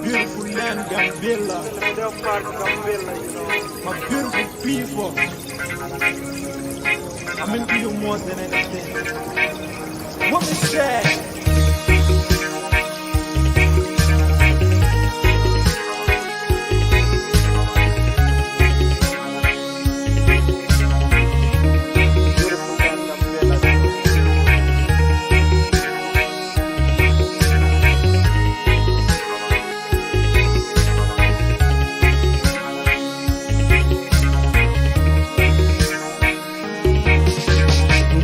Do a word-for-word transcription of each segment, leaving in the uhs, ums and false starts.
Beautiful land, Gambela. My beautiful people. I mean to you more than anything. What is that?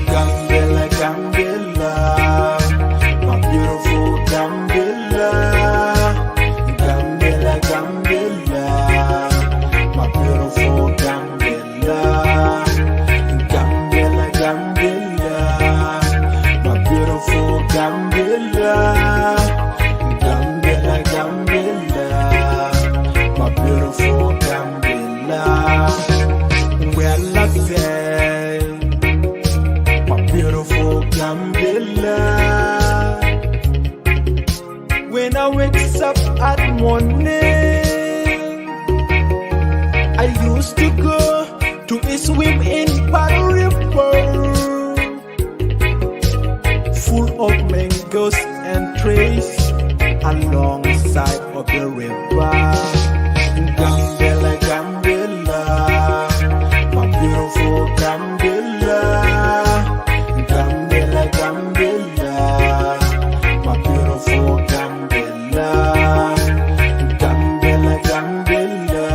Gambela, Gambela, my beautiful Gambela. Gambela, Gambela, my beautiful Gambela. Gambela, Gambela, my beautiful Gambela. Gambela, Gambela, my beautiful Gambela. Well, I say, my beautiful Gambela. When I wakes up at morning, I used to go to a swim in Palu River, full of mangoes and trees alongside of the river. Gambela, Gambela, my beautiful Gambela. Gambela, Gambela, my beautiful Gambela. Gambela, Gambela,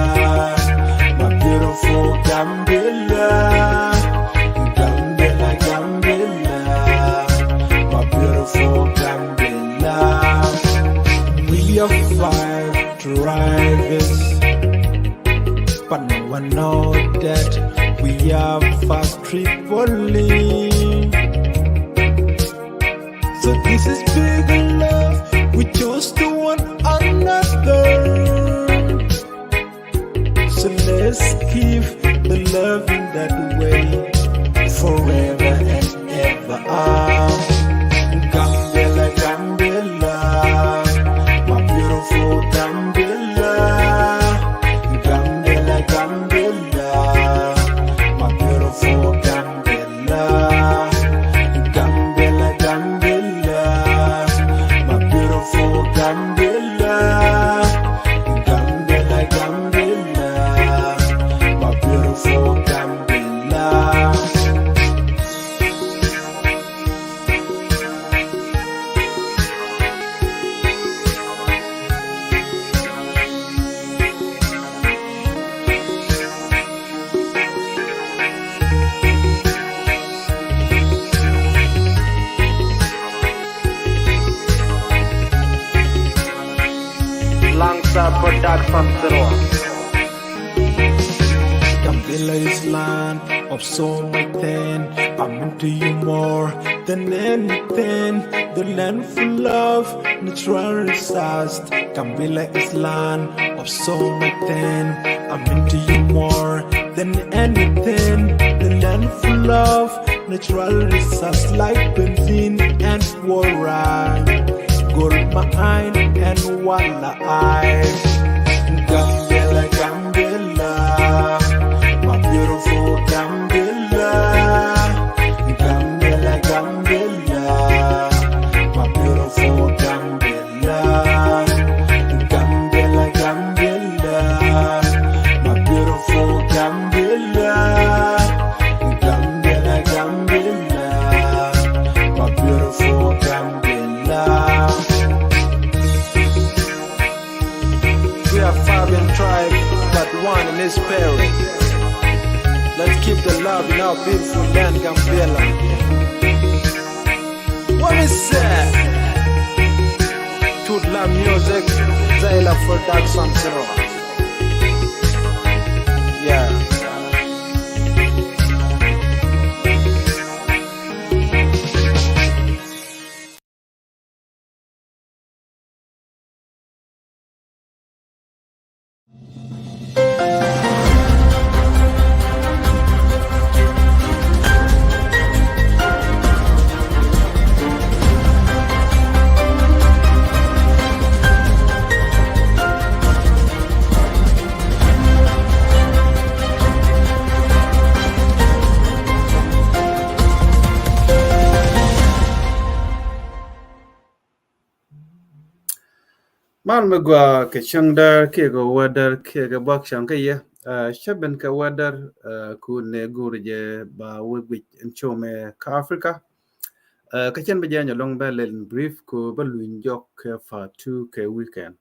my beautiful Gambela. Gambela, Gambela, my beautiful Gambela. We are five tribes, but no one know that we are five Tripoli. So this is big love. We chose to one another. So let's keep the love in that way forever and ever. Ah, Gambela, Gambela, my beautiful Gambela. Gambela, Gambela, my beautiful Gambela. Gambela, Gambela, my beautiful Gambela. Gambela, Gambela, my beautiful Gambela. Langstar Production zero. Gambela is land of so much thing. I'm into you more than anything. The land full of natural resources. Gambela is land of so much thing. I'm into you more than anything. The land full of natural resources like benzene and water, gold mine and walleye. Gambela, Gambela, my beautiful Gambela. Gambela, Gambela, my beautiful Gambela. Gambela, Gambela, my beautiful Gambela. Gambela, Gambela, my beautiful Gambela. We are five in tribe, but one in spirit. Let's keep the love in our beautiful land, Gambela. What is that? Tut la music, Zayla Production zero. Yeah. Mal mi gua kɛ cäŋ däär kiɛ kɛ wä däär kiɛ kɛ buak cäŋ kä yɛ. Cä ben kɛ wä däär ku nɛ gur jɛ ba wä guic in show mɛ kä Africa. Kä cɛn bä jɛ nyɛ lɔŋ bä lɛl in brief ku bä luny jɔk kɛ fa two kɛ weekend.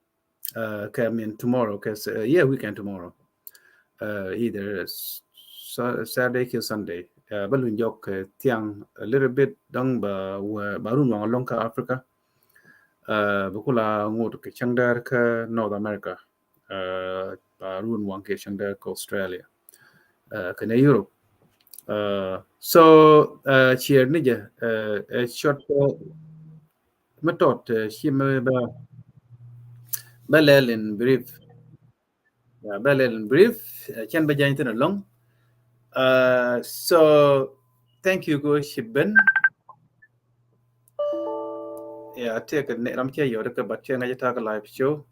Kɛ min tomorrow kɛ, yeah, weekend tomorrow. Either Saturday kiɛ Sunday. Bä luny jɔk kɛ thiaŋ a little bit dɔŋ ba wä ba run waŋ lɔŋ kä Africa. Bä kula ŋot kɛ cäŋ däär kä North America. Ba run waŋ kɛ cäŋ däär kä Australia. Kɛ nɛ Europe. So cier ni jɛ ɛ short mi tɔt ci mi bä bä lɛl in brief. Bä lɛl in brief. Cɛn bä jany thin along. So thank you go ci ben. Yeah, I take a ram cɛ yɔr kɛ but cɛ ŋa jɛ tak live show.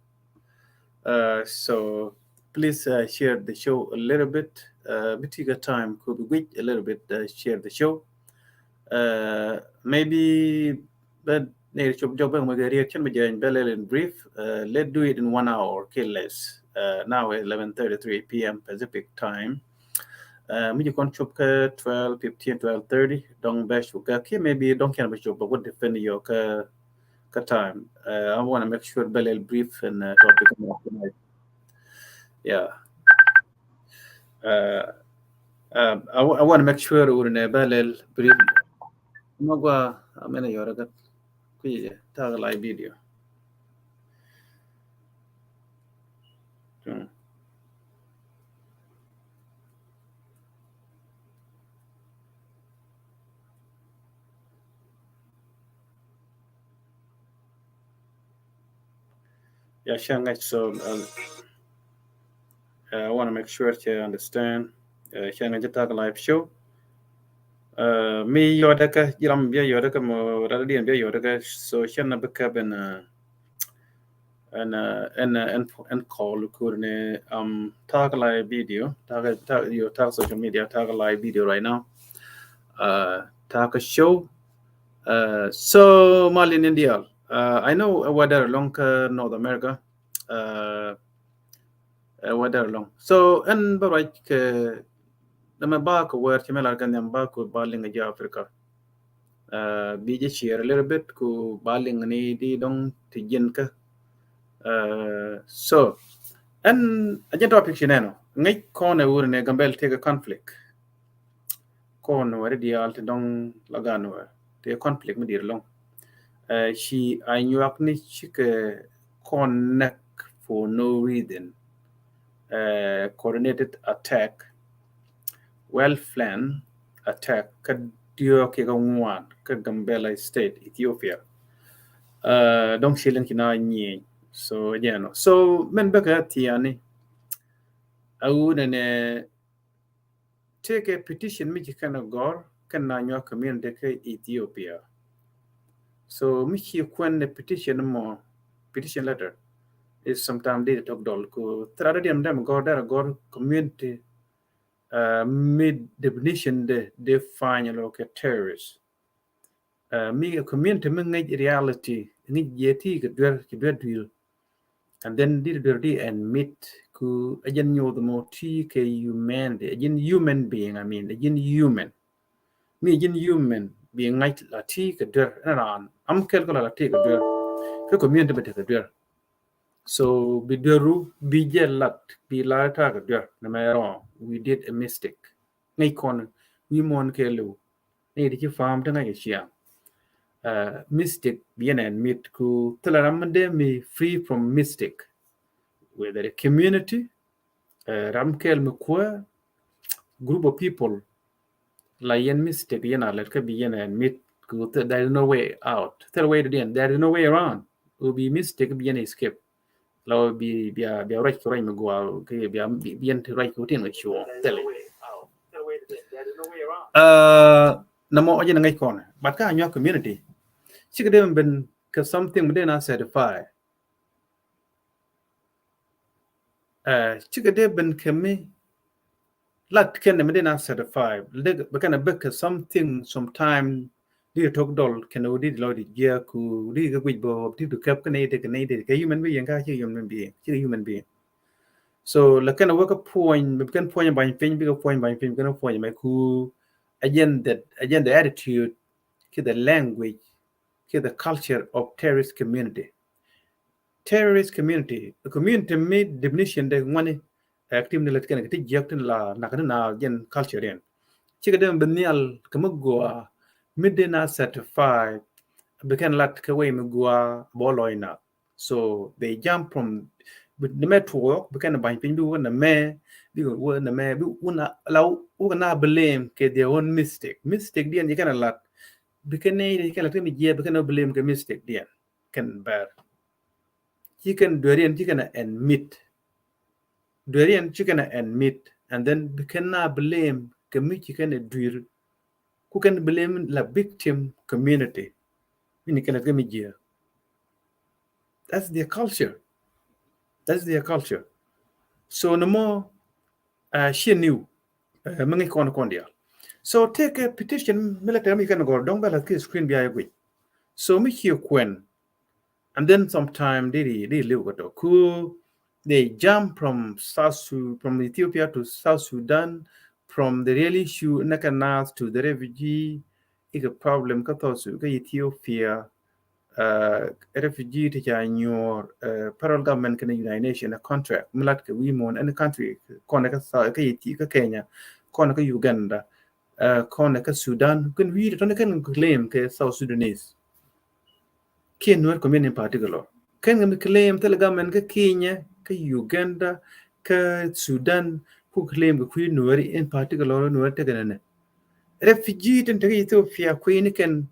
So please share the show a little bit. Bi ti kɛ time ku bi guic a little bit share the show. Maybe bä nɛ cop jɔk bä ŋuɛ kɛ riet cɛn bä jɛ bä lɛl in brief. Let's do it in one hour kiɛ less. Now eleven thirty-three p.m. Pacific time. Mi jɛ kɔn cop kɛ twelve fifteen, twelve thirty dɔŋ bä cop kɛ kiɛ maybe dɔŋ kɛn bä cop bä wä defend yɔ kɛ kɛ time. I wanna make sure bä lɛl brief and topic. Yeah. I wanna make sure wur nɛ bä lɛl brief. Ma gua amɛn yɔr gat kuiɛ tak live video. Yeah, cɛ ŋa̱c so I wanna make sure cɛ understand. Cɛ ŋa̱c tak live show. Mi yɔdɛ kä jiram bia yɔdɛ kä mo radian bia yɔdɛ kä so cɛ na bä kä ben. Ɛn ɛn ɛn ɛn call kur ni tak live video tak tak yo tak social media tak live video right now. Tak show. So malin in dial. I know whether along North America. Whether along so ɛn bä ruac kɛ dämɛ ba kɛ wɛr cɛ mɛ lar kɛ nhiam ba kɛ ba liŋ jɛ Africa. Bi jɛ share a little bit ku ba liŋ ni di dɔŋ ti jin kä. So ɛn a jɛ topic ci nɛnɔ ŋäc kɔn ɛ wur ni Gambel tekɛ conflict. Kɔn wɛri diaal ti dɔŋ la gan wɛ ti conflict mi dir lɔŋ. Ci a nyuak ni cikɛ kɔn nɛk for no reason. Coordinated attack, well plan attack kä diɔk kɛ ŋuan kä Gambela State, Ethiopia. Dɔŋ ci liŋ ci na nyieny so jɛnɔ so mɛn bäkɛ thiani. A wunɛ nɛ tekɛ petition mi ci kɛn a gɔr kɛn na nyuak community kä Ethiopia. So mi ci kuɛn ni petition mɔ petition letter is sometime di tok dɔl ku thra di diɛm dɛm gɔr dɛr gɔr community. Mi definition de define lo kɛ terrorist. Mi community mi ŋäc reality ŋäc jiɛ ti kɛ duer ci duer duil. And then di duer di admit ku a jɛn nyoth mɔ ti kɛ humanity a jɛn human being, I mean a jɛn human. Mi a jɛn human being ŋac la ti kɛ duer ɛn raan am kɛl kɛ la la ti kɛ duer. Kɛ community bɛ ti kɛ duer. So bi dueru bi jɛ lat bi la ta kɛ duer. Nɛ mɛ wrong, we did a mistake. Ŋäc kɔn wi̱i̱ muɔ̱n kɛ liw. Ni ti ci fa̱a̱m ti ŋäc kɛ ciaŋ. Mistake bi yɛn ɛn mit ku thilɛ ram mi dee mi free from mistake. Whether a community ram kɛl mi kuäär group of people la yɛn mistake yɛn a lɛt kä bi yɛn ɛn mit ku there is no way out. Thilɛ way to the end, there is no way around. Will be mistake bi yɛn escape. Lɔ bi bia bia ruac kɛ ruac mi gua̱a̱ kɛ bia bi yɛn ti ruac kɛ wä tin kɛ cuɔ̱ɔ̱ŋ thilɛ. Nɛ mɔ ɔjɛ ni ŋäc kɔn but kä a nyuak community. Cikɛ dee mi ben kɛ something mi dee na certify. Cikɛ dee ben kɛ mi lat kɛn mi dee na certify dee bɛ kɛn a bek kɛ something sometime. Di tok dɔl kɛn wä di lɔ di jiɛ ku di kɛ guic bɔ di du kɛp kɛ nɛy di kɛ nɛy di kɛ human being ka ci human being ci human being. So la kɛn wä kɛ puɔny kɛn puɔny baŋ piny bikɛ puɔny baŋ piny kɛn puɔny mɛ ku agenda agenda attitude ki the language ki the culture of terrorist community. Terrorist community, community mi definition de ŋuani active ni lɛ ti kɛn kɛ ti jiɛk tin la nak ni na jɛn culture in. Cikɛ den bi nhial kɛ mi gua mi den a certified bi kɛn lat kɛ wei mi gua bɔ lɔy na. So they jump from ni mɛ tuɔɔk bi kɛn baŋ piny bi wä na mɛ bi wä na mɛ bi wä na la wä na blame kɛ their own mistake. Mistake diɛn yi kɛn lat bi kɛn ni yi kɛn lat kɛ mi jiɛ bi kɛn blame kɛ mistake diɛn kɛn bɛr. Ci kɛn dueriɛn ci kɛn a admit. Dueriɛn ci kɛn a admit and then bi kɛn na blame kɛ mi ci kɛn a duir. Ku kɛn blame la victim community. Ini kɛn a kɛ mi jiɛ. That's their culture. That's their culture. So no more uh, she knew. Uh, mi ŋic kɔn kɔn dial. So take a petition military mi kɛn gɔr dɔŋ bɛ la ki screen bia yɛ guic. So mi ci kuɛn. And then sometime di di di liu kɛ tɔ ku they jump from South Su from Ethiopia to South Sudan, from the real issue nɛ kɛ nath to the refugee. Ikɛ problem kä South Su kä Ethiopia. Uh, refugee ti ca nyuɔr uh, federal government kɛnɛ United Nation a contract mi lat kɛ wi̱i̱ muɔ̱n any country kɔnɛ kä kä Kenya kɔnɛ kä Uganda uh, kɔnɛ kä Sudan kɛn wi̱i̱ ti tɔni kɛn claim kɛ South Sudanese. Kiɛ Nuer community in particular kɛn kɛ mi claim thilɛ government kä Kenya kä Uganda kä Sudan ku claim kɛ kui̱ Nuer in particular Nuer tekɛ nɛnɛ. Refugee tin tekɛ Ethiopia kui̱ ni kɛn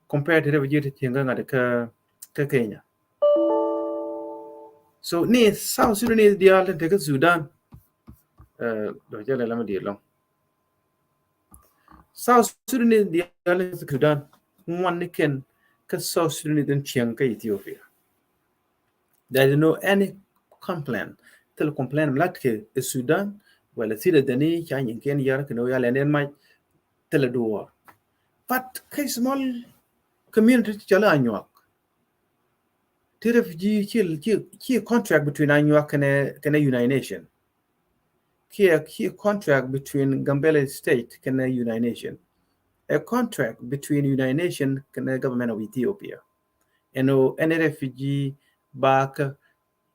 compare to refugee ti cieŋ kä ŋa̱t kä kä Kenya. So ni South Sudanese dial tin tekɛ Sudan. Uh, dɔ jɛ lɛ lama di lɔŋ. South Sudanese dial tin tekɛ Sudan ŋuan ni kɛn kä South Sudanese tin cieŋ kä Ethiopia. There is no any complaint. Thil complaint mi lat kɛ Sudan wala thil dani ca nyin kɛn yar kɛ no ya lɛn den mac thil duɔr. But kɛ small community ti cɔl Anyuak. Ti refugee ci ci ci contract between Anyuak kɛnɛ kɛnɛ United Nation. Kiɛ kiɛ contract between Gambela State kɛnɛ United Nation. A contract between United Nation kɛnɛ government of Ethiopia. Ɛn o ɛn refugee ba kä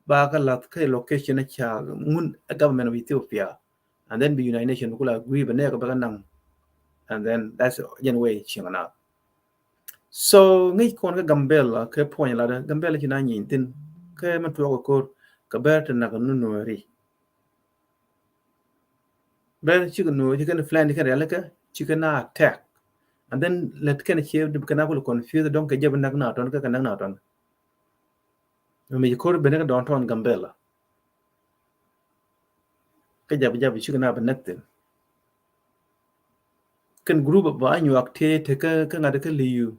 ba kä lath kä location ca ŋun government of Ethiopia. And then bi United Nation kula agree bɛ nɛɛk bɛ kä naŋ. And then that's jɛn way cieŋ na. So ŋic kɔn kä Gambela kɛ puɔny ladɛ Gambela ci na nyiny thin kɛ mɛ tuɔk kɛ kor kɛ bɛr ti nak nu Nuɛri. Bɛr cikɛ Nuɛri cikɛ ni plan cikɛ rialikä cikɛ na attack. And then lɛt kɛn cie dip kɛ na kul confuse dɔŋ kɛ jɛ bi nak na tɔn kɛ kɛ nak na tɔn. Mi ci kor bene kä downtown Gambela. Kä jab jab ci kɛ na bi näk thin. Kɛn group ba Anyuak tëë te kä kä ŋa̱t kä Liyu.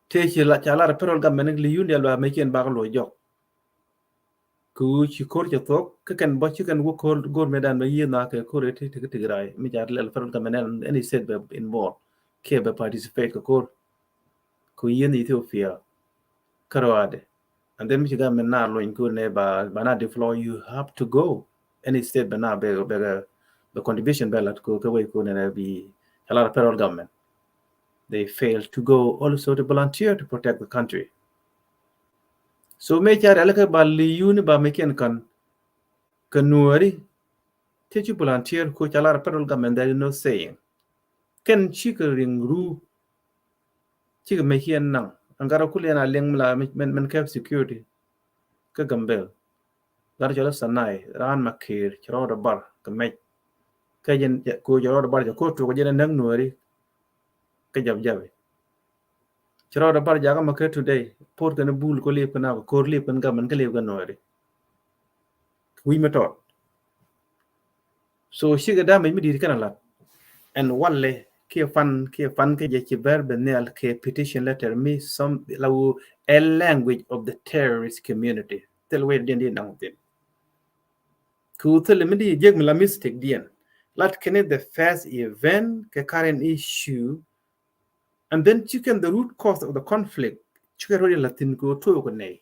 Tëë ci la ca lar federal government Liyu ni alwa mɛ cien bak luɔ jɔk. Kɛ ɣöö ci ko̱r cɛ thuɔ̱k kä kɛn bä ci kɛn wä ko̱r go̱r mëë dan bä yiëë na kɛ ko̱r ɛ ti ti ti rai mi ca lɛl federal government ɛn state bɛ involve kiɛ bɛ participate kɛ ko̱r. Kɛ ɣöö yiëë ni Ethiopia kärɔadɛ. And then mi ci government na luny ko̱r nɛ ba ba na deploy you have to go. Any state bɛ na bɛ bɛ bɛ contribution bɛ lat ko̱r kɛ wei ko̱r nɛ bi ca lat federal government. They fail to go also to volunteer to protect the country. So mëë ca rialikä ba Liyu ni ba mɛ kiɛn kan kɛ Nuɛri ti ci volunteer ko ca lar federal government, there is no saying. Kɛn cikɛ riŋ ru cikɛ mɛ kiɛn naŋ. Aŋ gat a kul yɛn a liŋ mi la mɛn mɛn kɛp security kä Gambel. Gat cɔl Sanai raan ma kir ci rɔɔd a bar kɛ mɛc. Kä jɛn ko ci rɔɔd a bar cɛ ko tuk jɛn a näk Nuɛri kä jab jabi. Ci rɔɔdɛ bar jakä ma kä today por kɛn bul ko lip kɛn a ko kor lip kɛn gaman kä lip kɛn Nuɛri. Wi̱i̱ mɛ tɔt. So cikɛ damage mi di̱i̱t kɛn a lat. Ɛn walɛ kiɛ fan kiɛ fan kɛ jɛ ci bɛr bɛ nhial kɛ petition letter mi some la wu a language of the terrorist community. Thil wee diɛn di naŋ thin. Ku thil mi di jek mi la mistake diɛn. Lat kɛn the first event kɛ current issue. And then cikɛn the root cause of the conflict, cikɛ rot in la thin kɛ tuɔɔk kɛ nɛy.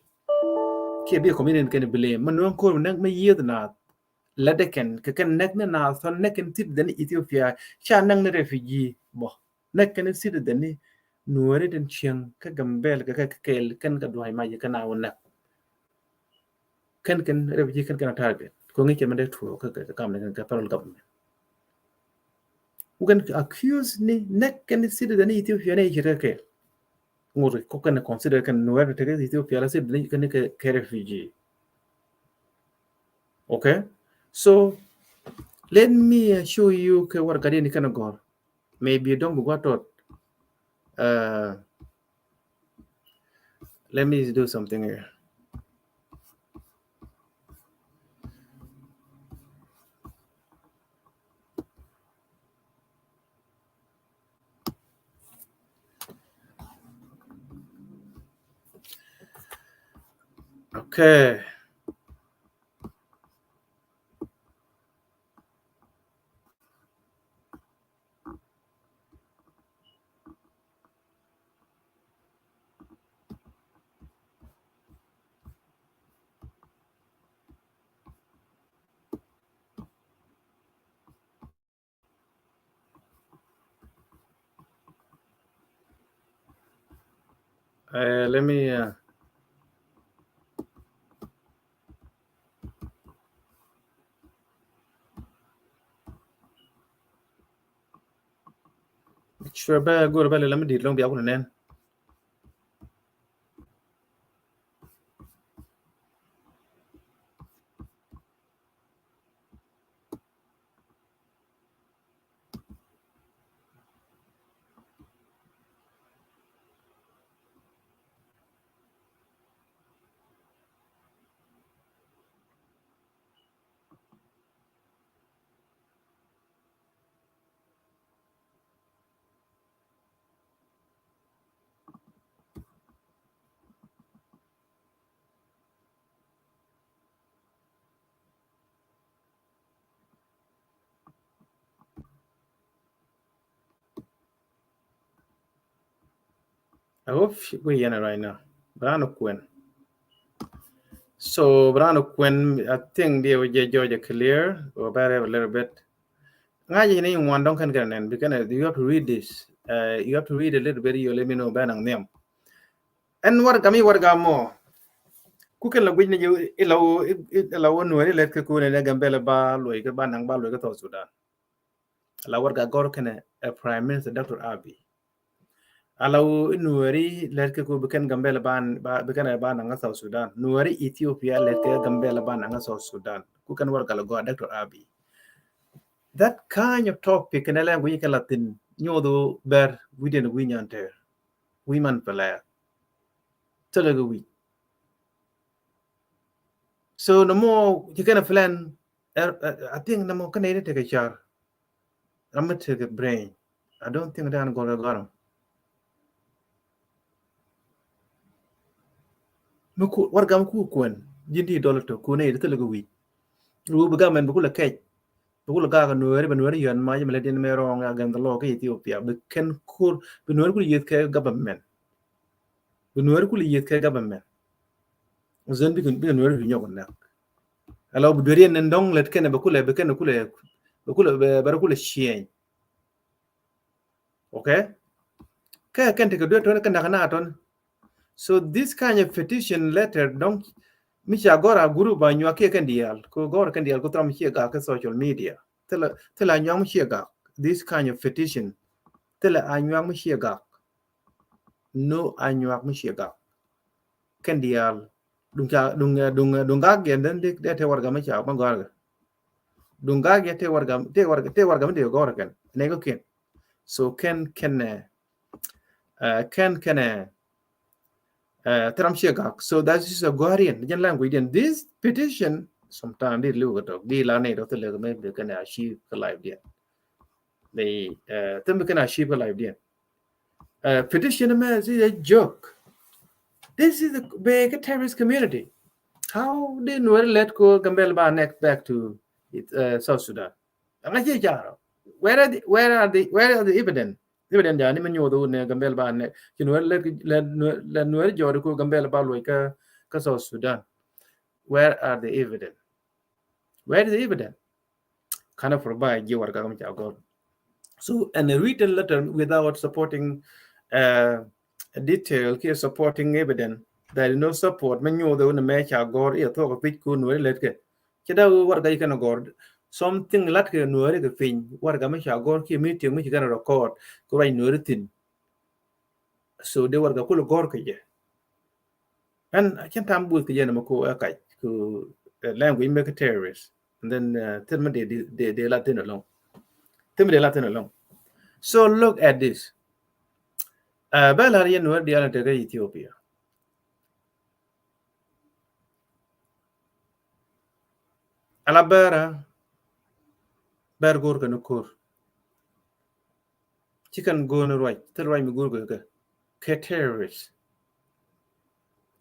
Kiɛ bi community kɛn blame. Mɛ nuɔ̱ŋ ko̱r mi näk mi yieth naath. Lätdɛ kɛn kɛ kɛn näk ni naath thɔn näk kɛn citizen ni Ethiopia. Ca näk ni refugee bɔ. Näk kɛn citizen ni Nuääri tin cieŋ kä Gambel kɛ kɛ kɛɛl kɛn kɛ duay mac kɛn a wä näk. Kɛn kɛn refugee kɛn kɛn a target. Kɛ ŋi̱i̱c kɛ mɛn dee tuɔɔk kä kɛ kam ni kɛn kɛ federal government. Wä kɛn accuse ni näk kɛn citizen ni Ethiopia ni ci rɛ kɛɛl. Ŋut kɔ kɛn consider kɛn Nuäär tekɛ Ethiopia la citizen ni kɛn kɛ refugee. Okay. So let me show you kɛ warɛgadiɛn kɛn gɔ̱r. Maybe dɔ̱ŋ bi gua̱ tɔt. Uh, let me do something here. Okay. Uh, let me, uh, Cuɛ bɛ go̱r bɛ lɛ la mi di̱i̱t lɔ̱ŋ bia kun nɛn. I hope we hear it right now. Brano Quinn. So Brano Quinn, I think they will just judge clear or better a little bit. Ŋa̱c ni ŋuan dɔ̱ŋ kɛn kɛn nɛn, because you have to read this. Uh, you have to read a little bit, you let me know bɛ naŋ nhiam. Ɛn warɛga mi warɛga mɔ. Kukɛn la guic ni jɛ ila wä, ila wä Nuääri lɛt kɛ kun ni Gambel ba luɔc kɛ ba naŋ ba luɔc kɛ South Sudan. La warɛga gɔr kɛnɛ, eh, Prime Minister Doctor Abiy. Ala wä Nuääri lɛt kɛ ku bi kɛn Gambel ba, ba, bi kɛn ba naŋ South Sudan. Nuääri Ethiopia lɛt kɛ Gambel ba naŋ South Sudan. Kukɛn warɛga la gɔr Doctor Abiy. That kind of topic kɛnɛ lɛ guic kɛ la thin nyuɔth wä bɛr wi̱diɛn wi̱ny an tɛr. Wi̱i̱ man pɛlɛ. Thilɛ kɛ wi̱i̱. So nɔmɔ ci kɛn a plan, eh, eh, I think nɔmɔ kɛn a yet tekɛ car. Ram mi tekɛ brain. I don't think dan gɔl kɛ gɔl. Mi ku warɛga mi ku kuɛn ji̱n ti dɔl tɔ kun a yet thilɛ kɛ wi̱i̱. Ruɔ bi government bi kulɛ kɛc. Bi kulɛ gak Nuääri, bi Nuääri yɔn mac mi lɛ din mɛ wrong against the law kä Ethiopia. Bi kɛn kur, bi Nuääri kulɛ yieth kɛ government. Bi Nuääri kulɛ yieth kɛ government. Zon bi kɛn, bi kɛn Nuääri bi nyɔk näk. Ala bi duer yɛn ni dɔŋ lɛt kɛn bi kulɛ, bi kɛn kulɛ, bi kulɛ, bi, bi kulɛ change. Okay? Kɛ kɛn tekɛ duet tɔn kɛ nak na tɔn. So this kind of petition letter dɔŋ mi ca gɔr a group a nyuak kiɛ kɛn diaal. Ko gɔr kɛn diaal ko thram ciɛ gak kɛ social media. Thilɛ, thilɛ a nyuak mi ciɛ gak. This kind of petition. Thilɛ a nyuak mi ciɛ gak. No a nyuak mi ciɛ gak. Kɛn diaal. Duŋ ca, duŋ, duŋ, duŋ gak yɛn den dee te warɛga mi ca ma gɔr kɛ. Duŋ gak yɛ te warɛga, te warɛga, te warɛga mi dee gɔr kɛn. Nɛ ko kɛn. So kɛn, kɛn, eh, uh, kɛn, kɛn, eh, uh, thram ciɛ gak. So that is a guardian. Jɛn language diɛn. This petition, sometimes di liw kɛ tɔk. Di la ni dɔk thilɛ kɛ mɛ bi kɛn a achieve kɛ life diɛn. Di, uh, thim bi kɛn a achieve kɛ life diɛn. Uh, petition mɛ is a joke. This is a big terrorist community. How did Nuer let go Gambel ba next back to, uh, South Sudan? Ŋa ci jaro. Where are the, where are the, where are the evidence? Evident yani mi nyuɔth wun ni Gambel ba nɛ. Ci Nuɛr lɛ, lɛ, lɛ Nuɛr jɔɔdi ku Gambel ba luɔc kä, kä South Sudan. Where are the evident? Where is the evident? Kana provide ji̱ warɛga mi ca gɔr. So, and a written letter without supporting, uh, detail, kiɛ supporting evidence, there is no support. Mi nyuɔth wun ni mɛ ca gɔr i̱ a thuɔk a pic ku Nuɛri lät kɛ. Ci da warɛga i̱ kɛn a gɔr. Something lat kɛ Nuɛri kɛ piny. Warɛga mi ca gɔr kiɛ meeting mi ci kɛn a record. Ku ruac Nuɛri thi̱n. So, dee warɛga kulɛ gɔr kɛ jɛ. Ɛn cin tam buth kɛ jɛ nɛ mɛ ko ɛ kac ku, eh, language mɛ kɛ terrorist. And then, uh, thil mi dee, dee, dee, dee la thin along. Thil mi dee la thin along. So look at this. Uh, bɛ lar yɛn Nuɛr diaal in te kä Ethiopia. Ala bɛra, bɛr go̱r kɛ ni ko̱r. Ci kɛn go̱o̱n ruac, thil ruac mi go̱o̱r go̱o̱r kɛ, kɛ terrorist.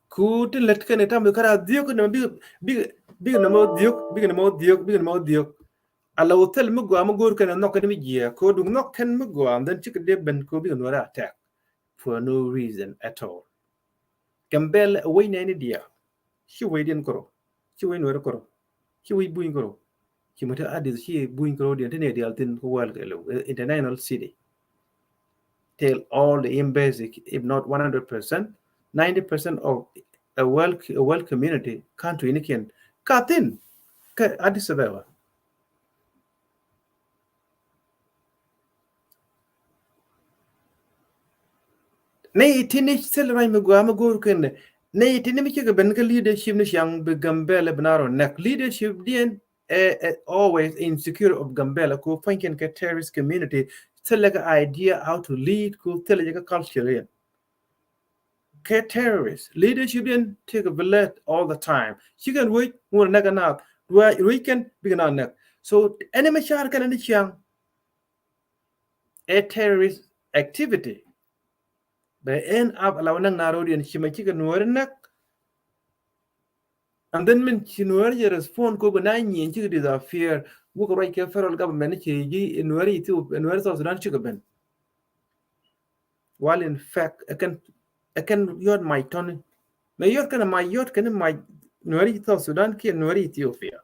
Ku ti lät kɛn itam i̱ kara dhiök nɛmɛ bik, bik, bik nɛmɛ dhiök, bik nɛmɛ dhiök, bik nɛmɛ dhiök. Ala wä thil mi gɔaa mi go̱o̱r kɛn nhɔk kɛn mi jiɛ, ko duŋ nhɔk kɛn mi gɔaa, and then cikɛ dee ben ko bik Nuɛri attack for no reason at all. Gambel a wec nɛni diaal. Ci wec diɛn kärɔ. Ci wec Nuɛri kärɔ. Ci wec Buny kärɔ. Ci mɛ te Addis ci Buny kärɔ diɛn te ni diaal thin kä world kɛ lɛw, eh, international city. Tell all the embassy, if not one hundred percent, ninety percent of a world, a world community, country ni kiɛn ka thin kä Addis Ababa. Nɛy tini thil ruac mi gɔaa mi go̱o̱r kɛn. Nɛy tini mi cikɛ ben kä leadership ni ciaŋ bi Gambel bi na rɔ nɛk. Leadership diɛn, eh, eh, always insecure of Gambel. Ku puɔ̱ny kɛn kɛ terrorist community. Thil lɛ kɛ idea how to lead ku thil lɛ kɛ culture yɛn. Kɛ terrorist leadership diɛn tëëkɛ bi lɛt all the time. Cikɛn ruec ŋun nɛk ɛ naath. Ruec kɛn bikɛ na nɛk. So enemy car kɛn ni ciaŋ. A terrorist activity. Bɛ end up ala wä näk na road yɛn ci mɛ cikɛ Nuɛri näk. And then min ci Nuɛri jɛ respond ko bɛ na nyieen cikɛ disappear. Wukɛ ruac kɛ federal government ci ji̱ Nuɛri Ethiopia, Nuɛri South Sudan cikɛ ben. While in fact, ɛ kɛn, ɛ kɛn yɔt mac tɔni. Mɛ yɔt kɛn mac, yɔt kɛn mac Nuɛri South Sudan kiɛ Nuɛri Ethiopia.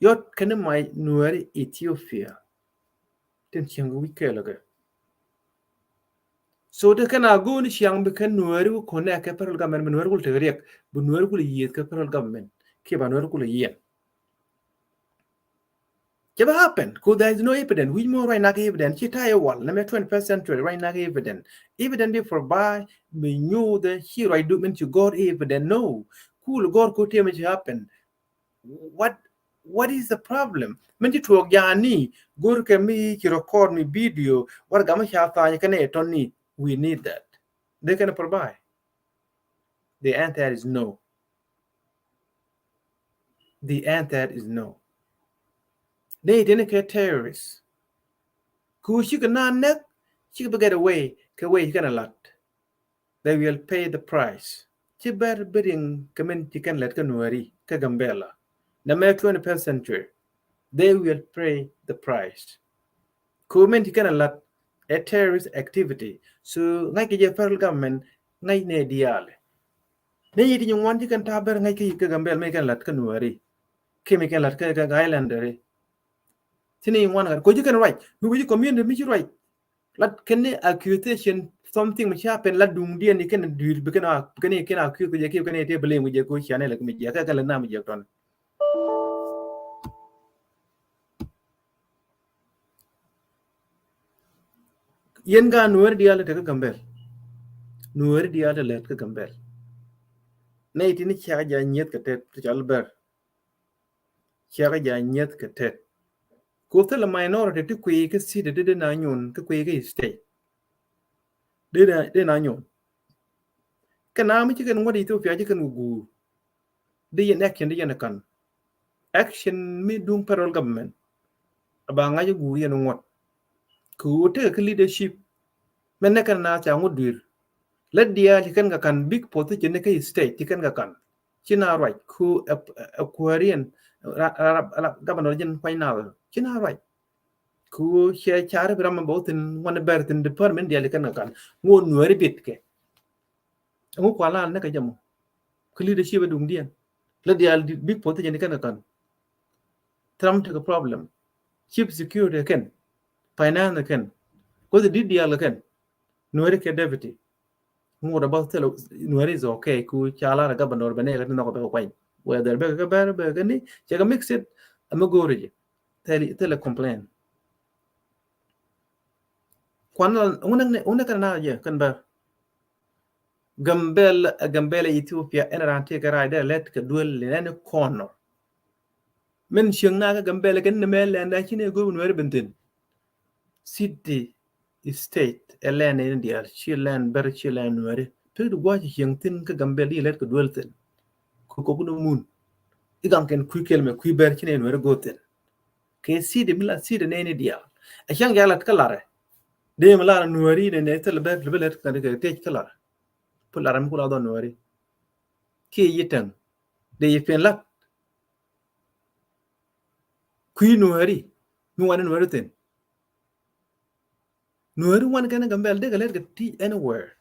Yɔt kɛn mac Nuɛri Ethiopia. Tin ciaŋ wi̱c kɛɛl kɛ. So te kɛn a go̱o̱ni ciaŋ bi kɛn Nuɛri wä connect kɛ federal government, bi Nuɛri kulɛ tek riɛk, bi Nuɛri kulɛ yieth kɛ federal government kiɛ ba Nuɛri kulɛ yiɛn. Cɛ bɛ happen, 'cause there is no evidence. Wi̱c mɔ ruac nak evidence, ci ta̱yɛ wal, nɛmɛ twenty-first century, ruac nak evidence. Evidence bi provide, mi nyuuthɛ, ci ruac du min ci gɔr evidence, no. Kul gɔr ko tëë mi ci happen. What, what is the problem? Min ci tuɔɔk ja̱a̱ni, go̱r kɛ mi ci record mi video, warɛga mi ca tha̱a̱ny kɛnɛ tɔni, we need that. They can provide. The answer is no. The answer is no. They didn't care terrorists. Ku cikɛ na nɛk, cikɛ bi get away, kɛ way cikɛ na lat. They will pay the price. Ci bɛr bi riŋ kɛ min ci kɛn lɛt kä Nuɛri, kä Gambela. Nɛmɛ twenty-first century. They will pay the price. Ku min ci kɛn a lat ɛ terrorist activity. So ŋa̱c kɛ jɛ federal government, ŋa̱c nɛ diaal. Ni yi ti nyi ŋuan ci kɛn ta̱a̱ bɛr ŋa̱c kɛ yi kɛ Gambel mi kɛn lat kä Nuɛri. Kiɛ mi kɛn lat kä, kä, kä Islanderi. Ti ni ŋuan ŋa̱t ko ci kɛn ruac. Mi wi̱ci community mi ci ruac. Lat kɛn ni accusation something mi ci happen lat duŋdiɛn ni kɛn dui̱r bi kɛn a, bi kɛn ni kɛn accuse kɛ jɛ kiɛ kɛn ni tëë blame kɛ jɛ ko cianɛ lɛ kɛ mi jɛ kɛ kɛn lɛ nam jɛ tɔn. Yɛn ka Nuɛri diaal te kä Gambel. Nuɛri diaal te lät kä Gambel. Nɛy ti ni ciakä ja nyieth kɛ tet ti cal bɛr. Ciakä ja nyieth kɛ tet. Ku thilɛ minority ti kui̱ kä city ti dee na nyun kä kui̱ kä state. Dee na, dee na nyun. Kɛ na mi ci kɛn ŋuɔ̱t Ethiopia ci kɛn wä guur. Di yɛn action di yɛn kan. Action mi duŋ federal government. Aba ŋa̱c i̱ guur yɛn ŋuɔ̱t. Kɛ ɣöö tekɛ kä leadership. Mɛ nɛ kɛn na ca ŋuɔ̱t dui̱r. Lät diaal ci kɛn kɛ kan big position ni kä state ci kɛn kɛ kan. Ci na ruac ku ɛ, ɛ, ɛ kuääriɛn ra, ra, ra, ra governor jin kuany na ci na ruac. Ku cɛ car bi ram bä wä thin ŋuan bɛr thin department diali kɛn kɛ kan. Ŋuɔ Nuɛri bit kɛ. Ŋu kuala ne kɛ jɛ mɔ. Kɛ leadership duŋdiɛn. La dial big position kɛn kɛ kan. Tram tekɛ problem. Chief security kɛn. Finance kɛn. Kuoth di dial kɛn. Nuɛri kɛ deputy. Ŋuɔt a bä thilɛ Nuɛri is okay ku ca lar a governor bɛ nɛ kɛ ti nhɔk bɛ kɛ kuany. Whether bɛ kɛ bɛr bɛ kɛ ni cɛ kɛ mix it. Amɛ go̱o̱ri jɛ. Thilɛ, thilɛ complain. Kuan la ŋun nɛ, ŋun nɛ kɛn na jɛ kɛn bɛr. Gambel, Gambel Ethiopia ɛn ran ti kɛ rai dɛ lɛt kɛ duel lɛ nɛ ni kɔnɔ. Min cieŋ na kɛ Gambel kɛn ni mɛ lɛn da ci ni go̱o̱ri Nuɛri ben thin. City, state, ɛ lɛn ni dial ci lɛn bɛr ci lɛn Nuɛri. Pek di gua̱c cieŋ thin kɛ Gambel di lɛt kɛ duel thin. Ku kɔk ni mun. I gaŋ kɛn kui kel mɛ kui bɛr ci ni Nuɛri go̱o̱ thin. Kɛ city mi la city ni ni dial. Ɛ cieŋ dial lat kä larɛ. Dee mi lar Nuɛri ni ni thil bɛr thil bɛr lɛt kɛ tec kä larɛ. Pu larɛ mi ku la dhɔ Nuɛri. Kiɛ yi tɛŋ. Dee yi pen lat. Kui Nuɛri mi wani Nuɛri thin. Nuɛri wani kɛn Gambel dee kɛ lɛt kɛ ti anywhere.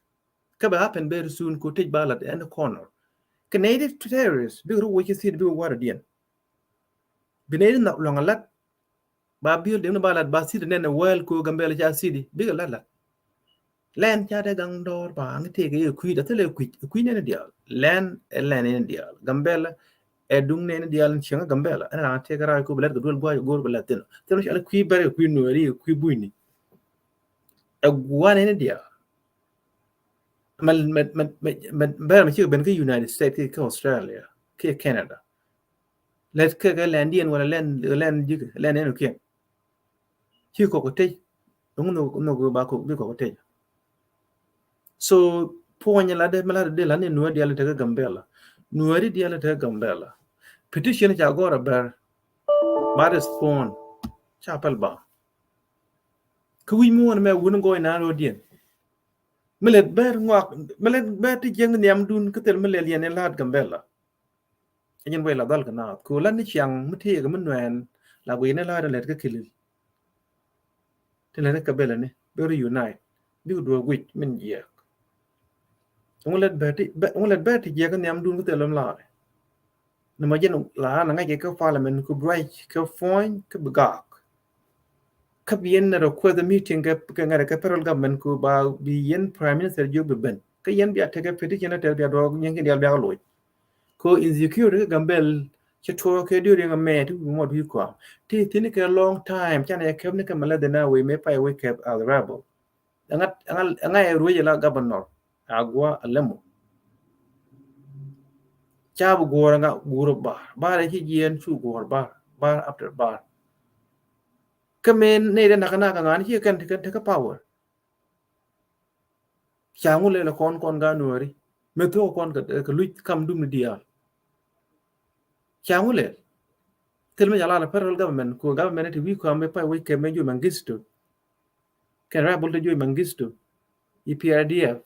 Kä bɛ happen very soon ko tec ba lat any corner. Kɛ nɛy di terrorist bik ru wec kɛ city bik warɛ diɛn. Bi nɛy di nhɔk luaŋ a lat. Ba building ni ba lat ba city nɛn a well ko Gambel ca city bik a lat lat. Lɛn ca dee gaŋ dɔɔr ba ŋi tëëk i̱ kui̱ da̱th lɛ kui̱ kui̱ nɛn diaal lɛn ɛ lɛn in diaal Gambel. Ɛ duŋ nɛn diaal in cieŋ Gambel ɛn ran tëëk rac ko bi lɛt kɛ duel gua̱c go̱o̱r bi lɛt thin thin cɔal kui̱ bɛr kui̱ Nuɛri kui̱ bunyni. Ɛ gua̱n in diaal. Mɛ mɛ mɛ mɛ bɛr mɛ cikɛ ben kä United States ki kä Australia ki Canada. Lɛt kɛ kɛ lɛn diɛn wala lɛn lɛn jik lɛn ɛn kiɛn. Ci kɔk tec. Ŋun nhok ba kɔk bi kɔk tec. So puɔny la de mɛ la de la ni Nuɛri diali tekɛ Gambela. Nuɛri diali tekɛ Gambela. Petition ca gɔr a bɛr. Ba respond. Ca pɛl ba. Kä wi̱c muɔ̱ɔ̱n mɛ wun gɔɔy na rɔ diɛn. Mi lɛt bɛr ŋɔak mi lɛt bɛr ti jiɛŋ nhiamdun kä thil mi lɛl yɛn in laat Gambela. Ɛ nyin wec la dhɔl kɛ naath ko la ni ciaŋ mi tëëkɛ mi nuɛɛn la guiy ni la̱a̱t in lɛt kä kilil. Ti lɛt kä bɛlɛ ni bi ri unite bik duɔ̱ɔ̱k guic min jiɛɛk. Ŋu lɛt bɛr ti jiɛɛk kä nhiamdun kä thil lom laarɛ. Ni ma jɛn la an ŋa̱c kɛ kä parliament ku bi ruac kɛ puɔ̱ny kä bi gaak. Kä bi yɛn request meeting kɛ ŋɛrɛ kɛ federal government ku ba bi yɛn prime minister jiök bi ben kä yɛn bia tekɛ petition a tɛr bia duɔk nyɛn kin dial bia loc. Ko insecurity kä Gambel ci tuɔɔk kɛ during a mɛ ti wi̱i̱ mɔt wi̱i̱ kɔam ti thin kɛ long time canɛ kɛp ni kɛ mɛ lɛ dhin a wee mɛ pay wee kɛp as rebel. Ɛŋa ɛŋa ɛ ruec ila governor. Agua alemo. Ca bi guɔ̱ɔ̱r ɛŋa guur bar bar ɛ ci jiɛɛn cu guɔ̱ɔ̱r bar bar after bar. Kä mëë nɛy dee nakä nakä ŋa̱a̱n ci kɛn tekɛ tekɛ power. Ca ŋu lɛl kɔn kɔn ga Nuɛri mëë thuɔ̱k kɔn kɛ luc kam dum ni diaal. Ca ŋu lɛl thil mi ca lar federal government ku government ti wi̱i̱ kɔam mi pay wec kɛ mɛ juɔc Mengistu. Kɛn rebel ti juɔc Mengistu. E P R D F.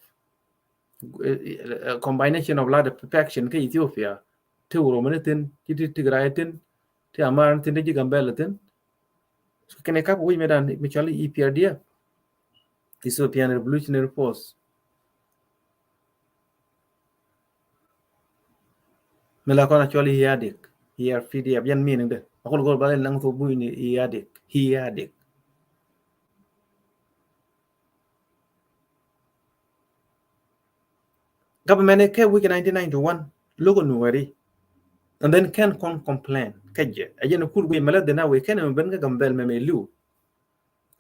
Combination of lot of faction kä Ethiopia. Ti Oromo ni thin ti ti Tigray thin ti Amara ni thin ti ji̱ Gambela thin. Kɛnɛ kap wi̱c mɛ dan mi cɔl E P R D F. Ethiopian Revolutionary Force. Mi la kɔn a cɔl E A D I C, E R P D F, yɛn meaning de. A kul gol ba lɛ naŋ thok buy ni E A D I C, E A D I C. Government kɛ wi̱c nineteen ninety-one lo̱k Nuɛri. And then kɛn kɔn complain kɛ jɛ a jɛn kur guic mɛ lɛ dhin a wee kɛn mɛ ben kä Gambel mɛ mɛ liw.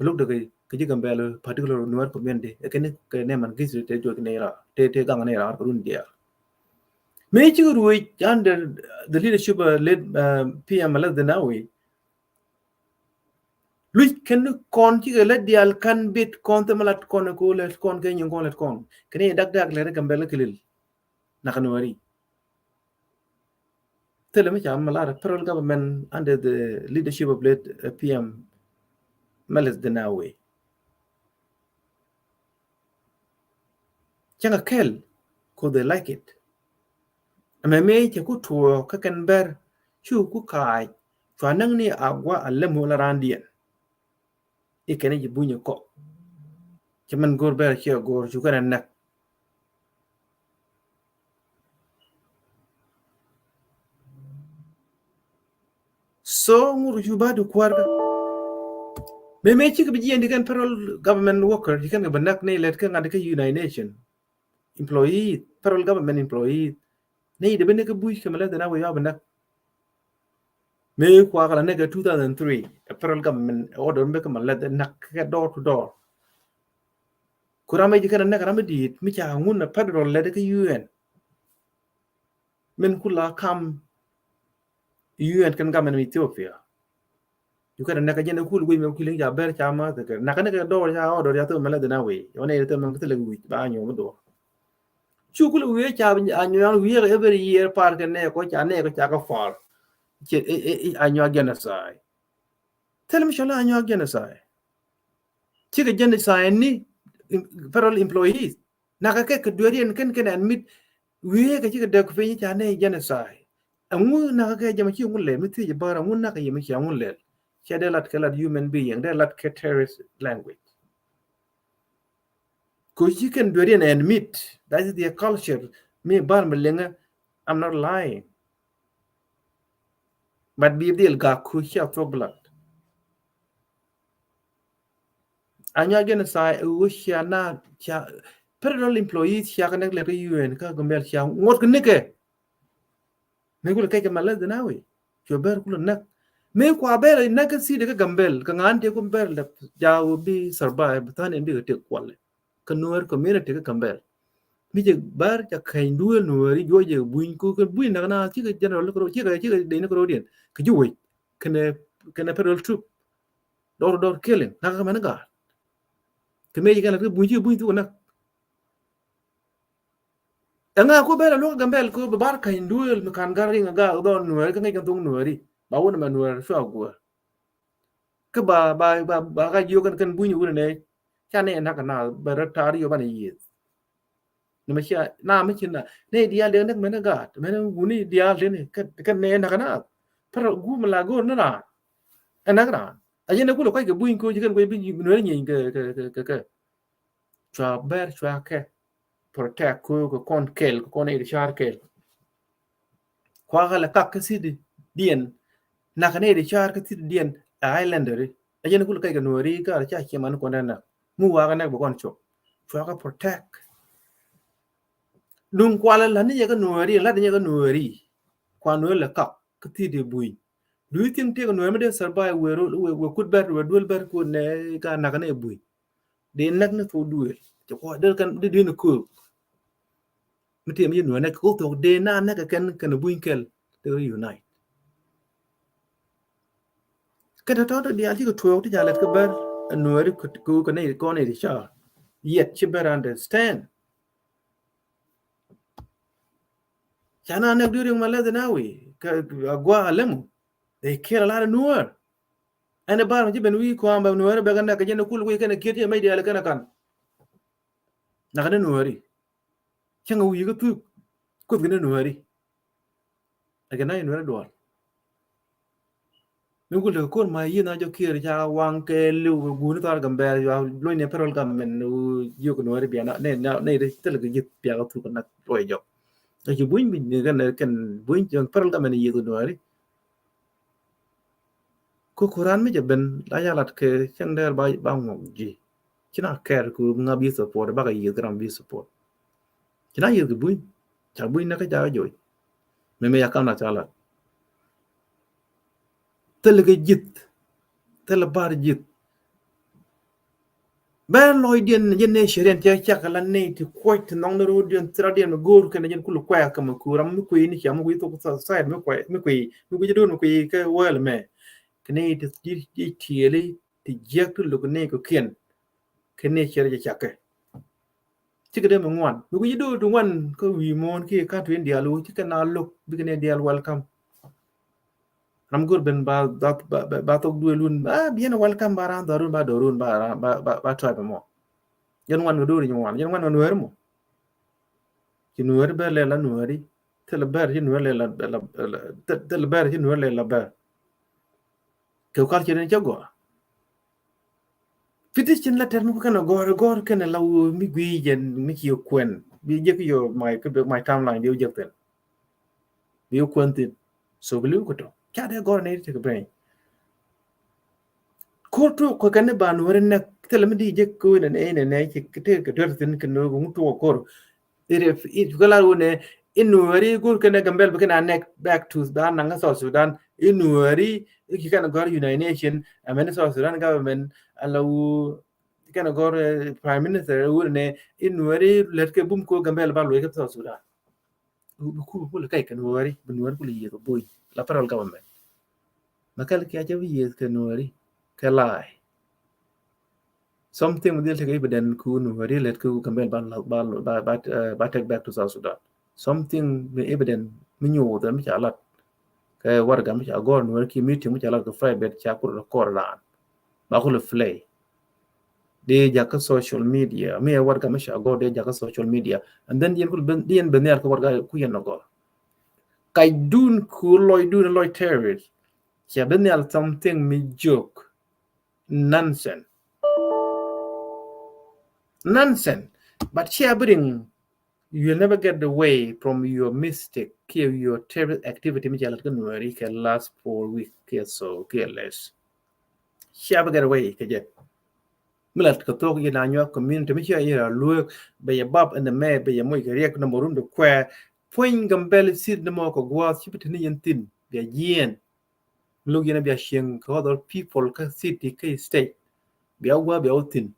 Lo̱k dee kɛ ji̱ Gambel particular Nuer community ɛ kɛn kɛ nɛ Mengistu te juɔc nɛ ra te te gaŋ nɛ ra kɛ run diaal. Mëë cikɛ ruec under the leadership of late P M Meles Zenawi. Luc kɛn kɔn cikɛ lät diaal kan bit kɔn thimɛ lat kɔn kɛ lät kɔn kɛ nyin kɔn lät kɔn kɛn i̱ dak dak lät Gambel kɛ lil. Nak Nuɛri. Thilɛ mi ca mi lar federal government under the leadership of late P M Meles Zenawi. Cäŋ a kɛl ko they like it. Ɛmɛ mëë cɛ ku tuɔɔk kä kɛn bɛr cu ku kaac cua näk ni Agua Alemo la raandiɛn. I̱ kɛn i̱ ji̱ buny i̱ kɔk. Ci mɛn go̱r bɛr ciɛ go̱r cu kɛn ɛ näk. So ŋur cu ba di kuäär kä. Mëë mëë cikɛ bi jiɛn di kɛn federal government worker di kɛn kɛ bi näk ni lɛt kɛ ŋa̱t kɛ United Nation employee, federal government employee. Ni di bi ni kɛ buc kɛ mɛ lɛt dina wee yua bi näk. Mëë kua kɛ la ni kɛ two thousand three, federal government order mi kɛ mɛ lɛt dina kɛ door to door. Ku ram mi ji̱ kɛn a näk ram mi di̱i̱t mi ca ŋun a federal lɛt kɛ U N. Min ku la kam U N kɛn government mi Ethiopia. Ju kɛn a näk a jɛn a kul guic mɛ kul in ca ber ca ma thikɛ. Nak ni kɛ dɔɔr ca ɔdɔr ca thok mɛ la dina wei. Yɔ ni thok mɛ kɛ thilɛ wi̱c ba nyɔ mi dɔɔr. Cu kul wi̱i̱ ca a nyɔ wi̱i̱ every year par kɛ nɛ kɔ ca nɛ kɔ ca kɛ far. Cɛ a nyɔ genocide. Thilɛ mi cɔl a nyɔ genocide. Cikɛ genocide ni federal employees. Nak kɛ kɛ dueriɛn kɛn kɛn ɛn mit wi̱i̱ kɛ cikɛ dɛk piny ca nɛ genocide. Ɛŋu nak kɛ jɛ ma ci ŋu lɛ mi thiec bar ɛŋu nak kɛ yɛ mi ci ɛŋu lɛ. Cɛ dee lat kɛ lat human being dee lat kɛ terrorist language. Ko ci kɛn dueriɛn ɛn mit. That is their culture. Mi bar mi liŋɛ. I'm not lying. But bi dhil gak ku cia thok blood. A nyɔ genocide wu cia na cia federal employees cia kɛ näk lɛ kɛ U N kä Gambel cia ŋuɔt kɛ nikɛ. Mi gul kɛ kɛ ma lɛ dina wi. Cu ber kul näk. Mi kua ber näk kɛ city kɛ Gambel kɛ ŋan te ku ber lɛ ja wu bi survive than in bi kɛ tek kualɛ. Kɛ Nuer community kɛ Gambel. Mi cɛ bar ca kɛny duel Nuer i juɔc jɛ buny ku kɛ buny näk na cikɛ general ni kɛ ro cikɛ cikɛ dee ni kɛ ro diɛn kɛ ju wec kɛnɛ kɛnɛ federal troop. Door door killing nak kɛ mɛn gaat. Kɛ mëë ci kɛn la kɛ buny ci buny thuk näk. Ɛŋa ku bɛl a luɔk Gambel ku bi bar kany duel mi kan gar riŋ a ga dhɔn Nuɛri kä ŋäc kɛn thuk Nuɛri ba wun mɛ Nuɛri cua guɛ. Kä ba ba ba ba ka jiök kɛn kɛn buny wun nɛ ca nɛ nak na bɛ rɛ tar yɔ ban yieth. Ni ma cia na mi ci na nɛ dial de nak mɛn gaat mɛn wuni dial de ni kɛn nɛ nak na. Pɛr gu mi la gor ni ran. Ɛ nak ran a jɛn ni kulɛ kuac kɛ buny ko ci kɛn kuac bi Nuɛri nyieeny kɛ kɛ kɛ kɛ. Cua bɛr cua kɛ protect ku kɛ kɔn kɛl kɛ kɔn i̱ car kɛl. Kua kɛ lɛ kak kä city diɛn nak ni i̱ car kä city diɛn ɛ islander. A jɛn kul kɛ kɛ Nuɛri kar ca ciɛ man kɔn dɛ nak mu wa kɛ nɛk bɛ kɔn cop. Cua kɛ protect. Duŋ kualɛ la ni yɛ kɛ Nuɛri la ni yɛ kɛ Nuɛri. Kua Nuɛri lɛ kak kä city buny. Do you think tëëk Nuɛr mi dee survive wëë rol wëë kut bɛr wëë duel bɛr kut nɛ ka nak nɛ buny? Dee näk ni thok duel cɛ kuɔ dee kɛn dee duel ni köök. Mi tëë mi ci Nuɛr näk kɛ thok dee na näk kɛ kɛn kɛn buny kɛl dee reunite. Kɛ tɔ̱tɔ̱ diaal cikɛ tuɔɔk ti ca lɛt kɛ bɛr Nuɛri kɛ kɛ nɛ kɔn i̱ ca yɛt ci bɛr understand. Ca na nɛk during my lesson awi kɛ agua alemu. They kill a lot of Nuer. Ɛn ɛ bar mi ci ben wi̱i̱ kɔam bɛ Nuer bɛ kɛ nɛk kɛ jɛn ɛ kul wi̱i̱ kɛn ɛ kiet ci ɛ mec diaal kɛn ɛ kan. Nak ni Nueri. Cäŋ ɛ wi̱i̱ kä thuk kuth kɛ ni Nueri. Ɛ kɛ na in wɛrɛ duɔl. Mi kul tekɛ kon ma yieth na jɔ kiɛɛr ca waŋ kɛ liw kɛ guuni thar Gambɛl yua luny ni federal government ni jiök ni wɛrɛ bia na ni ni ni thil kɛ ji̱th bia kɛ thuk kɛ nak luɔy jɔk. Kɛ ci buny bi ni kɛn kɛn buny federal government yieth ni wɛrɛ. Kä kuran mi jɛ ben la ya lat kɛ cäŋ dɛr ba ba ŋuɔk ji̱. Ci na kɛr ku ŋa bi support ba kɛ yieth kɛ ram bi support. Ci na yieth kɛ buny ca buny na kä ca kɛ joc. Mɛ mɛ ya kam na ca lat. Thil kɛ ji̱th thil bar ji̱th. Bɛn lɔcdiɛn jɛ nɛ cɛ riɛn cɛ cak la nɛy ti kuɔc ti nhɔk ni ro̱o̱diɛn thil rɔ̱diɛn mi go̱o̱r kɛn jɛn kul kuɛk kɛ mi kuur ram mi kuiy ni cia mi kuiy thok society mi kuiy mi kuiy mi kuiy jɛ do̱r mi kuiy kɛ wäl mɛ. Kɛ nɛy ti ji̱ tiɛli ti jiäk ti lo̱k kɛ nɛy kɔ̱kiɛn. Kɛ nɛy cɛ rɔ jɛ cakɛ. Cikɛ dee mi ŋuan mi kuiy jɛ do̱r ti ŋuan kä wi̱i̱ muɔ̱ɔ̱n kiɛ kä tuin diaal wu cikɛ na lo̱k bikɛ nɛy diaal welcome. Ram go̱r ben ba ba ba ba thok duël wun ba biɛn welcome ba ran dharun ba dorun ba ran ba ba ba tribe mɔ. Jɛn wan ga dori jɛn wan jɛn wan ga nuɛri mɔ. Ci nuɛri bɛr lɛ la nuɛri. Thil bɛr ci nuɛri lɛ la la la thil bɛr ci nuɛri lɛ la bɛr. Kɛ kar ci den cɛ gɔa. Petition letter mi ku kɛn a gɔr, gɔr kɛn a la wä mi gui jɛn mi ci kuɛn. Bi jek yo my, my timeline bi jek thin. Bi kuɛn thin. So bi liu ko tɔ. Ca de gɔr ne te ke bɛn. Kor tu ko kɛn ba Nuɛri nɛ thil mi di jek ko ne ne ne ci te ke dwer thin ke no ŋu tu kor. It, it, kala wune, in Nuɛri gur kɛn Gambel bi kɛn a neck back to ba naŋ South Sudan. In Nuɛri, ki kɛn gɔr United Nation, I mean South Sudan government, ala wu, kɛn gɔr, eh, Prime Minister, wune, in Nuɛri, let ke bum ko Gambel ba luɛ ke South Sudan. Bi ku, bi ku le kai kɛn Nuɛri, bi Nuɛri ku le yɛ ko bui, la federal government. Ma kɛl kia jɛ bi yieth kɛ Nuɛri kɛ la̱a̱y. Something mi dhil tekɛ evident ku Nuɛri lät ku Gambel ba, ba, ba, ba, uh, ba take back to South Sudan. Something mi evident mi nyuuth mi ca lat. Kɛ warga mi ca gɔr Nuɛri ki meeting mi ca lat kɛ private ca kur kɔr ran. Ba ku le play. Dee jakä social media. Mi ɛ warga mi ca gɔr dee jakä social media. And then dien ku ben, dien ben yar kɛ warga ku yɛn nɔ gɔr. Kac dun ku lɔc dun lɔc terrorist. Cia bi nhial something mi joke. Nonsense. Nonsense. But cia bi riŋ, you will never get away from your mistake kiɛ your terrorist activity mi cia lat kä Nuɛri kɛ last four week kiɛ so kiɛ less. Cia bi get away kɛ jɛ. Mi lat kɛ thok yɛn a nyuak community mi cia yɛn a luek bɛ yɛ bap ɛn mɛ bɛ yɛ moc kɛ riɛk nɔmɔ run de kuɛ. Puɔ̱ny Gambel sit nɔmɔ kɛ guath ci bi te ni yɛn thin bia jiɛn. Luk yɛn bia cieŋ kɛ other people kä city kä state. Bia wä bia wä thin.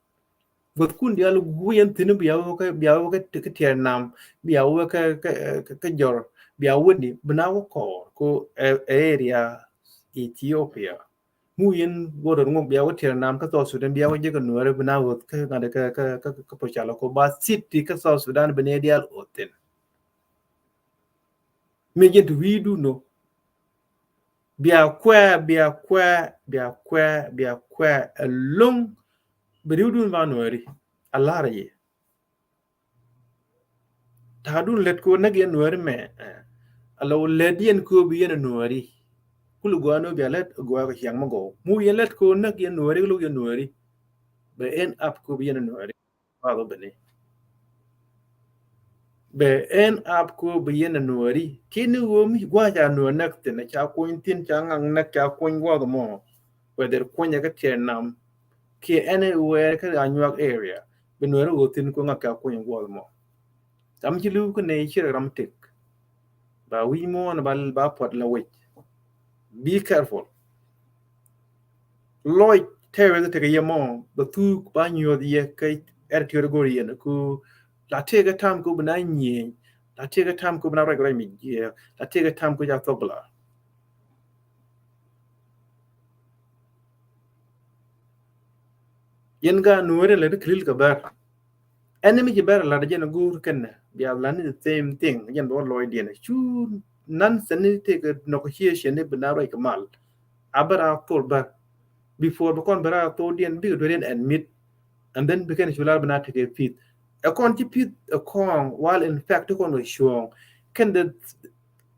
Guath kun dial gu yɛn thin bia wä kä, bia wä kä, kä tiɛɛr nam, bia wä kä, kä, kä, kä jɔr, bia wä ni bina wä kɔɔr ko, eh, area Ethiopia. Mu yɛn border ŋok bia wä tiɛɛr nam kä South Sudan bia wä jɛ kä Nuɛri bina wä kä ŋadɛ kä, kä, kä, kä Pocalo ko ba city kä South Sudan bina dial wä thin. Mi jɛn ti wi̱i̱ dun nɔ. Bia kuɛ, bia kuɛ, bia kuɛ, bia kuɛ ɛlɔ̱ŋ. Bi ri̱w dun ba Nuɛri a lar yɛ. Ta̱a̱ dun lät ko näk yɛn Nuɛri mɛ. Ala wä lät yɛn ko bi yɛn Nuɛri. Kul gɔaa ni wä bia lät gɔaa kɛ ciaŋ mi gɔw. Mu yɛn lät ko näk yɛn Nuɛri, luk yɛn Nuɛri. Bɛ end up ko bi yɛn Nuɛri. Ba bä beni. Bɛ end up ko bi yɛn a Nuɛri. Kini wä mi gua̱a̱c a Nuɛri näk thin, ca kuny thin, ca ŋaŋ näk, ca kuny gua̱a̱th mɔ. Whether kuny ɛ kä tiɛɛr nam kiɛ anywhere kä Anyuak area, bi Nuɛri wä thin ko ŋa̱k ca kuny gua̱a̱th mɔ. Tam ci li̱w kä nɛy ci rɛ ram tëk. Ba wi̱i̱ muɔ̱ɔ̱n ba, ba puɔt la wec. Be careful. Lɔc tɛɛwɛ tekɛ yɛ mɔ bɛ thuk ba nyuɔth yɛ kɛ ɛr tiɔt go̱r yɛn ku la tëëkɛ tam ku bi na nyieny, la tëëkɛ tam ku bi na ruac ruac mi jiɛ, la tëëkɛ tam ku ja thok la. Yɛn ga Nuɛri lɛ di kilil kɛ bɛr. Ɛn mi ci bɛr lat jɛn go̱o̱r kɛn bia la ni the same thing jɛn bɛ wä lɔcdiɛn cu nonsense ni tekɛ negotiation ni bi na ruac kɛ mal. A bɛ ra thor bä before bɛ kɔn bɛ ra thor diɛn bikɛ duer yɛn admit. And then bi kɛn cu lar bi na tekɛ peace. Ɛ kɔn ci peace ɛ kɔn while in fact ti kɔn wä cuɔ̱ɔ̱ŋ kɛn the,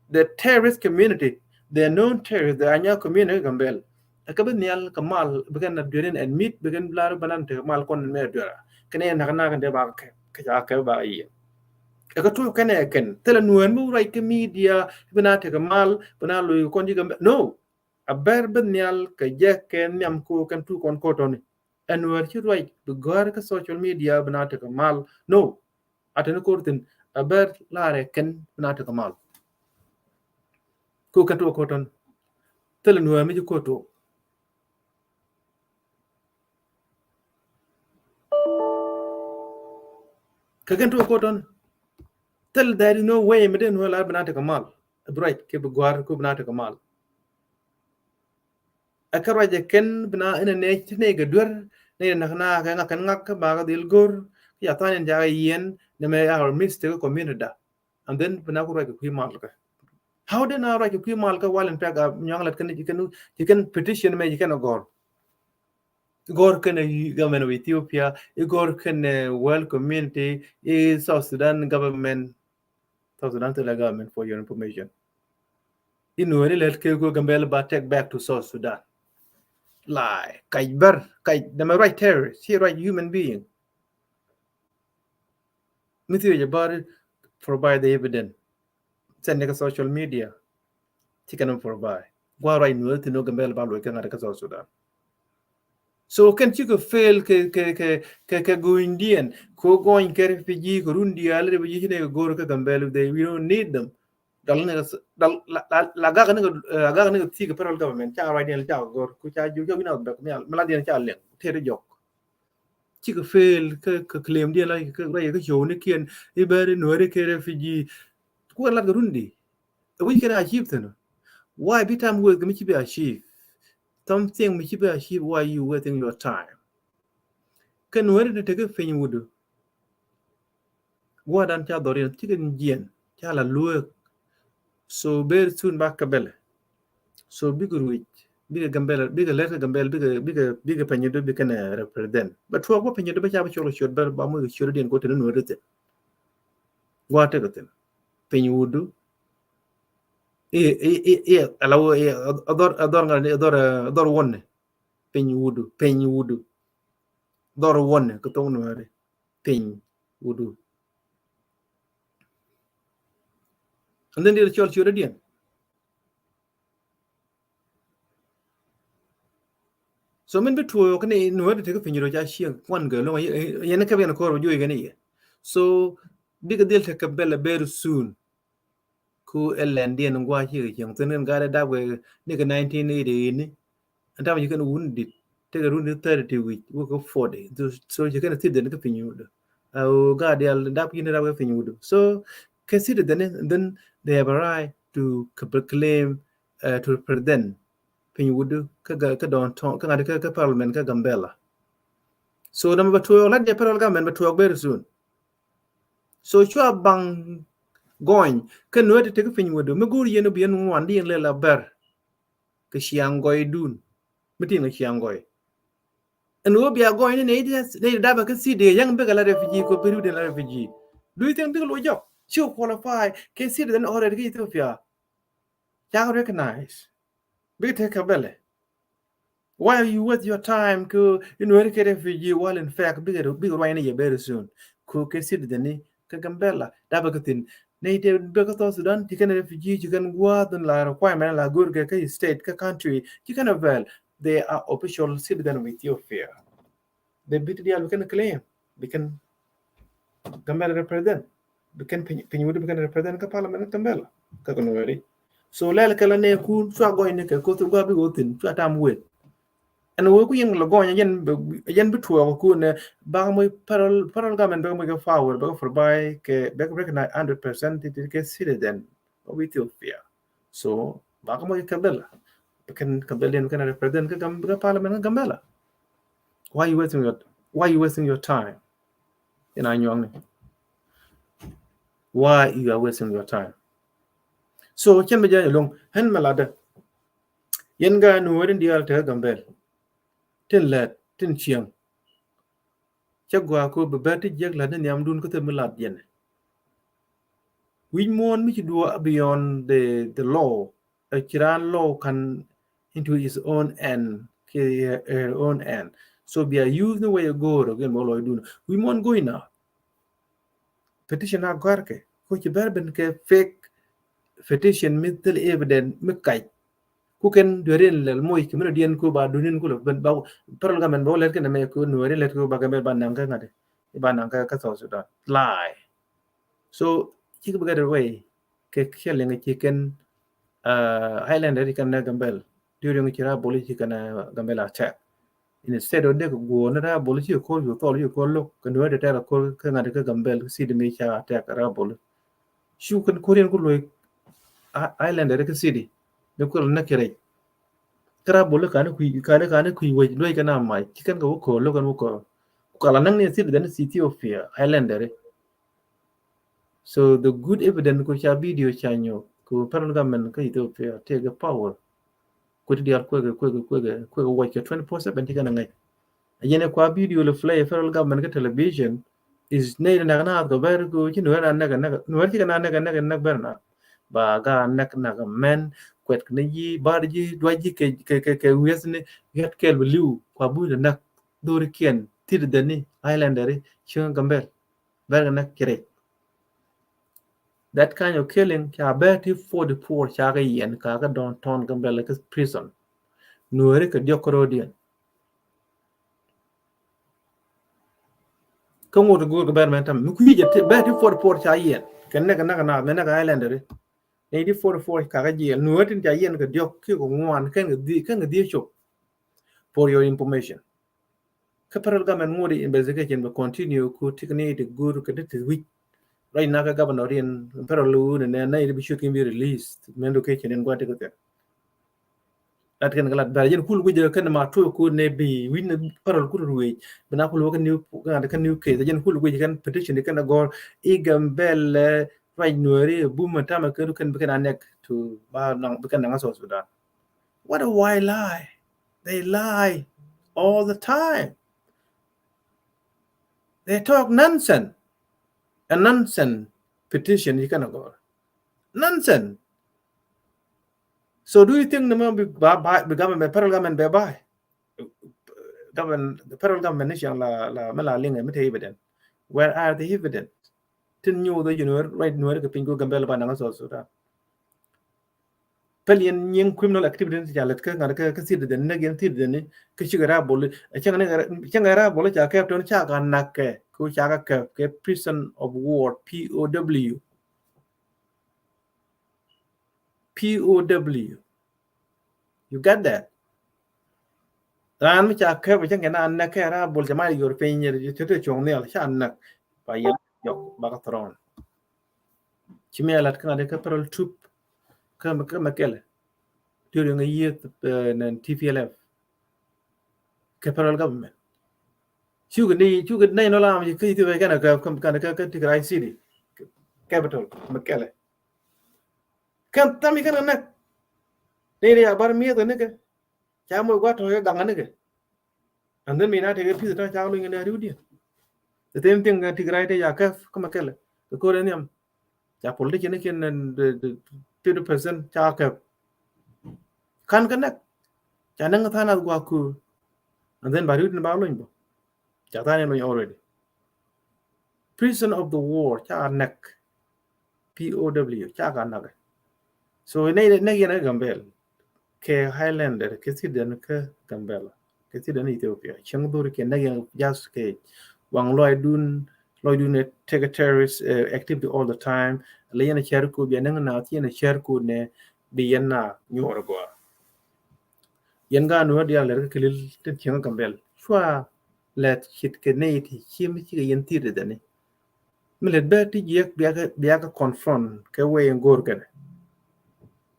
the terrorist community, the known terrorist, the Anyuak community Gambel. Ɛ kɛ bi nhial kɛ mal bi kɛn na duerin admit bi kɛn lar bi nan tekɛ mal kɔn mɛ duera. Kɛn ɛ nak nak kɛn dee ba kɛ kɛ ca kɛ ba yiɛ. Ɛ kɛ tuɔk kɛn ɛ kɛn thilɛ Nuɛɛr mi ruac kɛ media bi na tekɛ mal bi na loc kɔn ji̱ Gambel. No. A bɛr bi nhial kɛ jɛ kɛ nhiam ko kɛn tu kɔn kotɔni. Ɛn Nuɛɛr ci ruac bi gɔ̱a̱r kä social media bi na tekɛ mal. No. A teni kor thin a bɛr larɛ kɛn bi na tekɛ mal. Ko kɛn tuɔk kotɔni. Thilɛ Nuɛɛr mi ci kotɔni. Kɛ kɛn tuɔk kotɔni. Thil there is no way mi dee Nuɛɛr lar bi na tekɛ mal. Bi ruac kɛ bi gɔ̱a̱r ko bi na tekɛ mal. Ɛ kɛ ruac ɛ kɛn bi na inɛ nɛ ti nɛ kɛ duer nɛ nak na kɛ ŋak kɛn ŋak kɛ ba kɛ dhil go̱r kɛ ca than in ca kɛ yiɛn nɛ mɛ our mistake community da. And then bi na ku ruac kɛ kui̱ mal kɛ. How dee na ruac kɛ kui̱ mal kɛ wal in pɛk a nyuaŋ lat kɛn ci kɛn petition mɛ ci kɛn a gɔr. Gɔr kɛn a government of Ethiopia, i gɔr kɛn a world community, i South Sudan government. South Sudan thilɛ government for your information. I Nuɛɛri lɛt kɛ ko Gambel ba take back to South Sudan. Lie. Kac bär, kac dämɛ ruac terrorist, ci ruac human being. Mi thiec ɛ bär, provide the evidence. Send ni kä social media. Ci kɛn provide. Gua̱a̱r ruac Nuäär thi̱n ɣöö Gambɛl ba luɔc kä ŋa̱t kä South Sudan. So kɛn cikɛ fail kɛ, kɛ, kɛ, kɛ, kɛ go̱o̱nydiɛn. Kɛ ɣöö gɔny kɛ refugee, kɛ run diaal refugee ci nɛ kɛ go̱o̱r kä Gambɛl, they, we don't need them. Dal ni kɛ, dal la, la, la gak ni kɛ, eh, la gak ni kɛ thi̱i̱ kɛ federal government, ca ruacdiɛn ca go̱o̱r, ku ca jiök, ca wi̱n a bɛk nhial, mi la diɛn ca liŋ, tëë di jɔk. Cikɛ fail kä, kä claim diɛn la, kä ruac kä show ni kiɛn, i̱ bɛr i̱ Nuääri kɛ refugee. Ku kɛ lat kɛ run di. Ɛ wi̱c kɛn achieve thi̱n. Why bi time waste kɛ mi ci bi achieve? Something mi ci bi achieve, why you wasting your time? Kɛ Nuääri di tekɛ piny wut. Gua̱a̱r dan ca dhɔr yɛn, cikɛ jiɛn, ca la lueek. So very soon ba kɛ bɛlɛ. So bikɛ ruec, bikɛ Gambɛla, bikɛ lɛt kɛ Gambɛla, bikɛ, bikɛ, bikɛ piny wut bikɛ nɛ represent. Bɛ tuɔɔk bä piny wut bä ca bä cɔl ciöt bä ba moc kɛ ciöt diɛn ko teni Nuääri thi̱n. Gua̱a̱r tekɛ thi̱n. Piny wut. I̱, i̱, i̱, i̱, ala wä, i̱, a dhɔr, a dhɔr ŋa̱, a dhɔr, a dhɔr wuɔ̱n ni. Piny wut, piny wut. Dhɔr wuɔ̱n ni kɛ thok Nuääri. Piny wut. And then diɛn cɔl ciöt diɛn. So min bi tuɔɔk ni Nuääri tekɛ piny wut ca cieŋ kuan gɛ loŋ, yɛn kɛ biɛn kɔr bi juɔc kɛ ni yɛ. So bikɛ dhil tekɛ bɛlɛ very soon. Ku ɛ lɛndiɛn gua̱a̱ cikɛ cieŋ thi̱n kɛn gaat ɛ dap kɛ ni kɛ nineteen eighty ni. Ɛn tam ci kɛn wun dit, tekɛ run dit thirty ti wi̱c, wä kɛ forty. So, so ci kɛn thi̱n dhɛn kä piny wut. Ɛ ɣöö gaat diaal dap yin dap kä piny wut. So kɛ citizen ni, then they have a right to claim, uh, to represent piny wut kä, kä, kä downtown, kä ŋa̱t kä, kä parliament kä Gambɛla. So nɔmɔ bɛ tuɔɔk, lat jɛ federal government bɛ tuɔɔk very soon. So cua baŋ gɔny kä Nuääri tekɛ piny wut mi go̱o̱r yɛn bi yɛn ŋuan di yɛn lɛ la bɛr. Kɛ ciaŋ gɔy dun. Mi tin kɛ ciaŋ gɔy. Ɛn ɣöö bia gɔny ni nɛ, nɛ dapɛ kä city, yɛn bikɛ la refugee ko piny wut la refugee. Do you think bikɛ lo jɔk? Ci qualify kɛ citizen already kä Ethiopia. Ca recognize. Bikɛ tekɛ bɛlɛ. Why you waste your time kɛ Nuääri kɛ refugee while in fact bikɛ, bikɛ ruany ni yɛ very soon. Ko kɛ citizen ni kä Gambɛla dapɛ kä thi̱n. Nɛ ite bikɛ South Sudan ci kɛn refugee, ci kɛn gua̱a̱th in la requirement la go̱o̱r kɛ kä state kä country, ci kɛn avail. They are official citizen of Ethiopia. They bi ti diaal bi kɛn claim, bi kɛn Gambɛla represent, bi kɛn piny, piny wut bi kɛn represent kä parliament kä Gambɛla kä kɛ Nuääri. So lɛl kɛ la nɛ kun cua gɔny ni kɛ koth gua bi wä thi̱n, cua tam wet. Ɛn wä ku yɛn la gɔny, yɛn bi, yɛn bi tuɔɔk kun nɛ bak moc federal, federal government bak moc kɛ power, bak provide kɛ, bak recognize hundred percent ti, ti kɛ citizen of Ethiopia. So bak moc kɛ Gambɛla, bi kɛn Gambɛla diɛn bi kɛn represent kä Gam-, kä parliament kä Gambɛla. Why you wasting your, why you wasting your time? Ina nyuɔŋni. Why you are wasting your time? So cɛn bɛ jɛ loŋ, ɣän mɛ latdä. Yɛn gaat Nuääri diaal te Gambɛl. Tin lät, tin cieŋ. Cä gɔaa ko bɛ bɛ ti jiäk lat ni nhiamdun kä thil mi lat yɛn. Wi̱c muɔ̱ɔ̱n mi ci duɔ̱ɔ̱p beyond the, the law. Ɛ ci raan law kan into his own end, kɛ her own end. So bia use ni wee go̱o̱r again bä lɔcdun. Wi̱c muɔ̱ɔ̱n go̱o̱c na petition a gɔ̱a̱rkɛ ko ci bɛr ben kɛ fake petition mi thil evident mi kac. Ku kɛn duerin lɛl moc kɛ mi lɔ diɛn ko ba dunin ku lɔ ben ba federal government ba wä lɛt kɛn mɛ ko nuerin lɛt ko ba kɛ mɛ ba naŋ kɛ ŋa̱t ba naŋ kɛ kä South Sudan. Lie. So cikɛ bi gat rɛy kɛ kɛ liŋ ci kɛn, uh, Islander ci kɛn nɛ Gambɛl. During ci raan bol ci kɛn nɛ Gambɛl attack. Instead of dek guɔ ni raan bol ci kɔr yu thɔl ci kɔr lok kɛ nuɛ de tɛr kɔr kɛ ŋa̱t kɛ Gambɛl city mi ca attack raan bol. Cu kɛn kɔr yɛn ku luɔy Islander kɛ city. Ni kɔr nɛ kɛ rɛy. Kɛ raan bol kani kui kani kani kui wec luɔy kɛ na mac ci kɛn kɛ wä kɔr lok kɛn wä kɔr. Kala naŋ ni city dan Ethiopia Islander. So the good evidence ko ca video ca nyɔk ko federal government kä Ethiopia take a power. Ko ti dial kweke, kweke, kweke, kweke watch kɛ twenty-four seven ti kɛn a ŋa̱c. A yɛn kua video le play federal government kä television is ne na na ko ber ko ci nuer na nɛk nɛk nuer ci na nɛk nɛk nɛk ber na. Ba ga nɛk nɛk mɛn kuɛt kɛ ni ji̱, bar ji̱, duac ji̱ kɛ, kɛ, kɛ, kɛ wi̱i̱ ni, yat kɛl bi li̱w, kua buy lɛ nak, dhorikiɛn, thi̱t dhɛni, islanderi, cieŋ Gambel. Bɛr kɛ nak ci rɛc. That kind of killing, ca bɛ ti forty-four ca kɛ yiɛn, ka kɛ downtown Gambel kɛ prison. Nuɔri kɛ diɔk kɛ rodiɛn. Kä ŋot go̱o̱r kɛ bɛr mɛn tam mi kui̱ jɛ bɛ ti forty-four ca yiɛn kɛ nɛk nɛk na mɛ nɛk islanderi. Nɛy ti forty-four kakä jiɛl nuɔ̱ɔ̱ tin ca yiɛn kɛ diɔ̱k kiɛ kɛ ŋuan kɛn kɛ dhiec, kɛn kɛ dhiec cop. For your information, kä federal government ŋot investigation bɛ continue ku ti kɛ ni ti go̱o̱r kɛ ti ti wi̱c. Right now kä governor in federal wun nɛ nɛy ti bi cuɛ kin bi release mɛn location in gua̱n ti kɛ thɛn. Lat kɛn kɛ lat bɛr jɛn kul wi̱c kɛn ma tuɔk ku nɛ bi wi̱c ni parol kul ruëc bi na kul wä kɛ new, kɛ new case. Jɛn kul wi̱c kɛn petition kɛn gɔr i Gambel ruac nuɛri bum tamɛ kɛn kɛn bi kɛn a nɛk to ba naŋ bi kɛn naŋ a South Sudan. What a white lie. They lie all the time. They talk nonsense. A nonsense petition i kɛn gɔr. Nonsense. So do you think nɛ mɛ bi ba, ba, bi government, federal government bɛ ba? Government, federal government ni ciaŋ la, la, mɛ la liŋɛ mi te evidence. Where are the evidence? Tin nyuuth ɛ ji̱ nuɛr, right nuɛr kɛ piny ku Gambel ba naŋ a South Sudan. Pɛl yɛn nyiŋ criminal activity ni ca lät kä ŋa̱t kä, kä thiet dhɛn, näk yɛn thiet dhɛn ni kä cikɛ ra bol. Cäŋ ni, cäŋ ra bol ca kɛp tɔn ca ka nak kɛ, ku ca ka kɛp kɛ prison of war, P O W. P O W. You get that? Raan mi ca kɛp cä kɛ na näk kɛ ra bol ca ma yor piny yɛ te te cuɔ̱ŋ nhial ca näk. Ba yɛ jɔk ba ka thron. Ci mi a lat kä ŋa̱t kä parol tup kä, kä Mekele. During a year, uh, nɛn T P L F. Kɛ federal government. Cukɛ ni, cukɛ ni nɔ lam kä Ethiopia kɛn kä, kä, kä, kä Tigray City, capital, Mekele. Kɛn thami kɛn kɛ näk. Ni ni a bar miɛth kɛ ni kɛ. Ca moc gua̱ tɔ̱ kɛ gaŋ kɛ ni kɛ. And then mi na tekɛ pi̱th ta̱ ca lo̱ny kɛ ni a riwdiɛn. The same thing kɛ Tigray te ca kɛp kä Mekele. Kɛ ko̱r in nhiam. Ca politician ni kiɛn fifty percent ca kɛp. Kan kɛ näk. Ca näk tha̱a̱ŋ nath gua̱ ko̱r. And then ba riwdiɛn ba lo̱ny bä. Ca tha̱a̱ŋ ni lo̱ny already. Prison of the war ca näk. P O W ca ka näk. So nɛ, nɛ yɛn ɛ Gambel kɛ Highlander kɛ thiet dhɛn kä Gambel kɛ thiet dhɛn Ethiopia. Cieŋ dhori kɛ nɛ yɛn just kɛ waŋ lɔcdun, lɔcdun ɛ tekɛ terrorist, uh, activity all the time. Lɛ yɛn ɛ cɛr ku bia näŋ na thiɛn ɛ cɛr ku nɛ bi yɛn na nyuɔr gɔaa. Yɛn gaat nuɔ̱ɔ̱r diaal lɛr kä kilil tin cieŋ Gambel cua lɛt cit kɛ nɛy ti ci mi cikɛ yɛn thiet dhɛni. Mi lɛt bɛ ti jiɛk bia kɛ, bia kɛ confront kɛ wee in go̱o̱r kɛnɛ.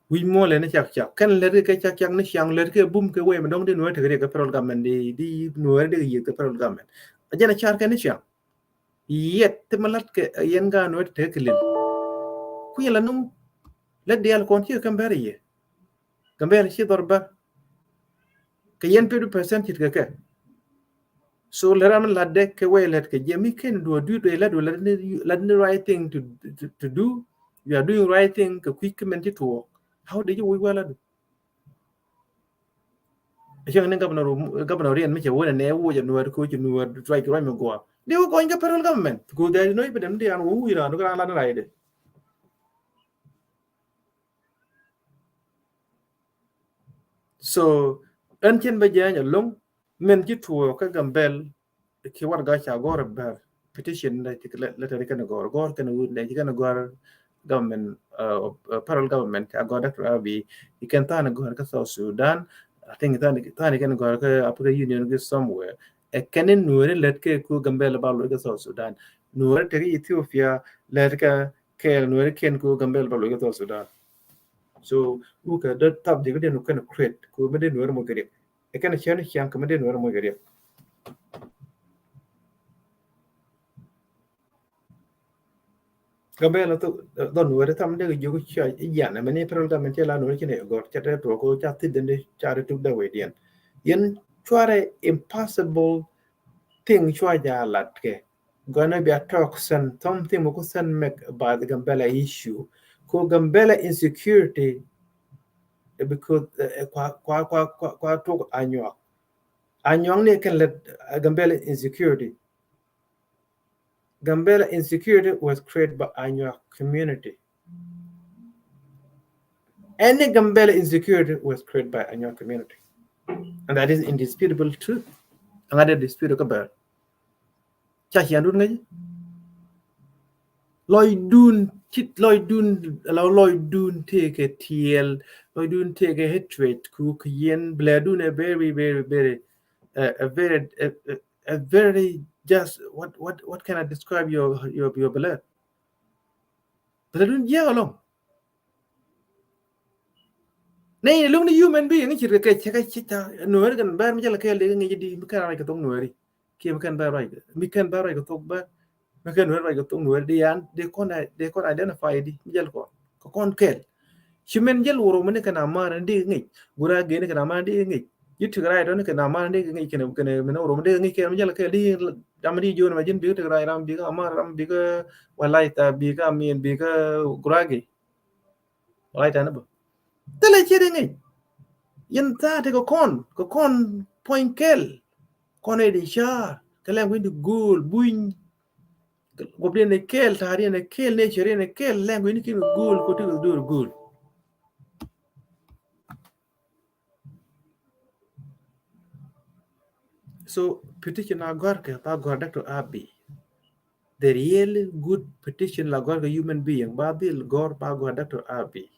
Wi̱c muɔ̱ɔ̱n lɛt ni cak cak kɛn lɛt kɛ cak cak ni ciaŋ lɛt kɛ bum kɛ wee mi dɔ̱ŋ di nuɔ̱ɔ̱r tekɛ riɛk kɛ federal government di, di nuɔ̱ɔ̱r di kɛ yiëk kɛ federal government. A jɛn a car kɛn ni ciaŋ. Yet ti ma lat kɛ yɛn gaat nuɔ̱ɔ̱r tekɛ kilil. Kui̱ la nuŋ lɛt diaal kɔn cikɛ kɛn bɛr yɛ. Gambel ci dhɔr bär. Kɛ yɛn fifty percent cit kɛ kɛ. So lɛ ram lat dɛ kɛ wee lɛt kɛ jɛ mi ken duɔ duit wee lɛt wee lɛt ni, lɛt ni right thing to, to, to do. You are doing right thing kɛ kui̱ kɛ mɛn ci tuɔɔk. How did you wee wee lɛt? Cäŋ ni governor, governor riɛn mi cɛ wee nɛ wee jɛ nuɛɛr ko ci nuɛɛr ruac ruac mi guɔ. Di wee kɔny kɛ federal government. Ko there is no evidence di an wee wee ran ko ran lat ni right dɛ. So ɛn cin bä jɛny ɛlɔŋ min ci tuɔɔk kä Gambel ki warɛga ca gɔr bär petition ni ti lɛ, lɛ tɛri kɛn gɔr, gɔr kɛn wut ni ci kɛn gɔr government, uh, uh, federal government ca gɔr Doctor Abiy, i kɛn than gɔr kä South Sudan. I think than, than kɛn gɔr kä African Union ki somewhere. Ɛ kɛn ni nuɔri lɛt kɛ ku Gambel ba loc kä South Sudan. Nuɔri tɛri Ethiopia lɛt kɛ kɛɛl nuɛri kiɛn ku Gambel ba loc kä South Sudan. So wukɛ dee thap jɛ kɛ dee nu kɛn create ku mi dee nuɛri moc kɛ riɛk. Ɛ kɛn cɛn ciaŋ kɛ mi dee nuɛri moc kɛ riɛk. Gambel thok dhɔn nuɛri tham dee kɛ jiök cia i̱ jian ɛmɛ ni federal government cɛ la nuɛri ci nɛ gɔr cɛ tɛ tuɔk ko ca thit dee ca ri tuk dee wee diɛn. Yɛn cuarɛ impossible thing cua ja lat kɛ. Gonna be a talk sen, something mɛ ku sen make about the Gambela issue. Ko Gambela insecurity because kua kua kua kua tuɔk Anyuak. Anyuak ni kɛn lɛ Gambela insecurity. Gambela insecurity was created by Anyuak community. Any Gambela insecurity was created by Anyuak community. And that is indisputable truth. Aŋa dee dispute kä bɛr. Ca cian dun ŋäc. Lɔcdun, ci lɔcdun, lɔcdun tëëkɛ tiɛɛl, lɔcdun tëëkɛ hatred, ku kɛ yɛn bɛlɛdun a very, very, very, uh, a very, a, a, a very just, what, what, what can I describe your, your, your bɛlɛd? Bɛlɛdun jiɛk alɔŋ. Nɛ in loŋni human being ŋi̱ ce̱tkɛ kɛ cɛ kɛ cɛ ca Nuɛɛri kɛn bɛr mi jɛl kɛɛl dee kɛ ŋi̱c di mi kɛn ruac kɛ thok Nuɛɛri. Kiɛ mi kɛn bɛr ruac kɛ mi kɛn bɛr ruac kɛ thok bɛr mi kɛn Nuɛɛri ruac kɛ thok Nuɛɛri di yan dee kɔn dee kɔn identify di mi jɛl kɔn kɛ kɔn kɛɛl. Ci mɛn jɛl wä rɔ mi ni kɛn amar ni dee kɛ ŋi̱c gura gee ni kɛn amar ni dee kɛ ŋi̱c. Ji̱ tik ruac dɔ̱ni kɛn amar ni dee kɛ ŋi̱c kɛn kɛn mi ni wä rɔ mi dee kɛ ŋi̱c kɛn mi jɛl kɛɛl di dam di jiön ma ji̱n bikɛ tik ruac ram bikɛ amar ram bikɛ walaita bikɛ amin bikɛ gura gee. Walaita ni bä. Thilɛ ciet iŋic. Yɛn tha̱a̱ ti kɛ kɔn kɛ kɔn puɔ̱ny kɛl. Kɔn ɛ di ca̱a̱r kɛ lɛŋ kui̱n di go̱o̱l buny. Guɔpdiɛn ɛ kɛl, ta̱a̱diɛn ɛ kɛl, nature-iɛn ɛ kɛl, lɛŋ kui̱n di ki̱n kɛ go̱o̱l, kɔ ti kɛ do̱r go̱o̱l. So petition a gɔ̱a̱rkɛ ba gɔ̱a̱r Doctor Abiy. The really good petition la gɔ̱a̱rkɛ human being ba dhil gɔ̱a̱r ba gɔ̱a̱r Doctor Abiy.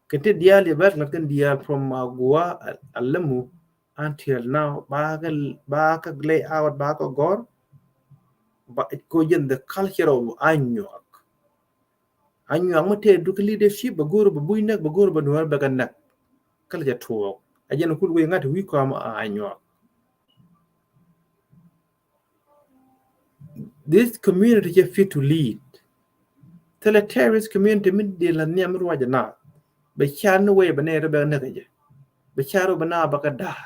Kɛ ti diaal yɛ bɛr lat kɛn diaal from Agua Alemu until now ba kɛ ba kɛ lay out ba kɛ gɔ̱a̱r. Ba ko jɛn the culture of Anyuak. Anyuak mi tëë duk leadership bɛ go̱o̱r bɛ buc näk bɛ go̱o̱r bɛ Nuɛɛr bɛ kɛ näk. Kä lɛ jɛ tuɔɔk a jɛn kul wec ŋa̱t wi̱i̱ kɔam a Anyuak. This community cɛ fit to lead. Thilɛ terrorist community mi dee la nhiam mi ruacɛ naath bɛ car ni wec bɛ nɛy rɔ bɛ näk jɛ bɛ car rɔ bɛ naath bɛ kɛ da̱a̱.